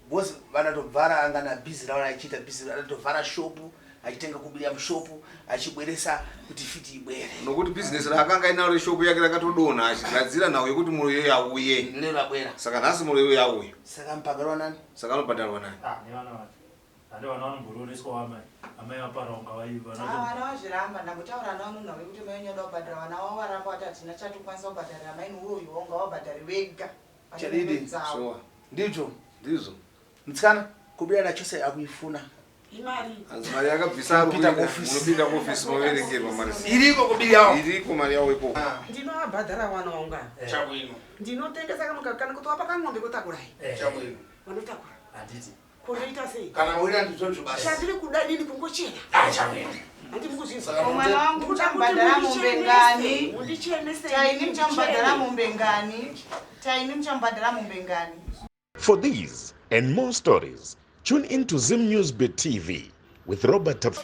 Because vanatovhara anga na bhizi ravo achiita bhizi anatovhara shopu achitenga kubirira mushopu achibweresa kuti fiti ibwere. Nokuti bhizinesi raakanga ainaro reshopu yake rakatodonha achigadzira nhau yekuti muroyi iyoyo auye. Lero abwera. Saka nhasi muroyi iyoyo auya. Saka mubhadharwa nani? Saka anobhadharwa nani? Ah, nevana vacho. Handi vana vanombororeswa amai. Amai vapara unga vaiva. Ah, vana vazviramba ndambotaura navo munhu wekuti mai unoda kubhadhara vana vavo varamba vati hatina chatokwanisa kubhadharira mai neuroyi wonga wabhadhari wega. Chadidi. Sure. Ndizvo. Ndizvo. Mutsikana kubira nachose akuifuna. Imari. Hanzi mari yakabvisa ari Unopinda kuenda, kuofisi. munopinda kuofisi moverengerwa marisiti. Iriko kobiri yavo. Iriko mari yavo ikoko. Ndinovabhadhara wana wangu ava. Chabwino. Ndinotengesa kamuka kana kuti wapa kang'ombe kotakurai. Chabwino. Vanotakura. Handiti. Konoita sei? Kana wira ndizvozvo basi. Chandiri kuda inini kungochena. Ah, chabwino. Handi mukuzvinzwa. Saka Mwana wangu Ndikuda kuti muchamubhadhara mombe ngani? mundichenese. Taini muchamubhadhara mombe ngani? Taini muchamubhadhara mombe ngani? For these and more stories, tune in to Zim News Bit TV with Robert Tap.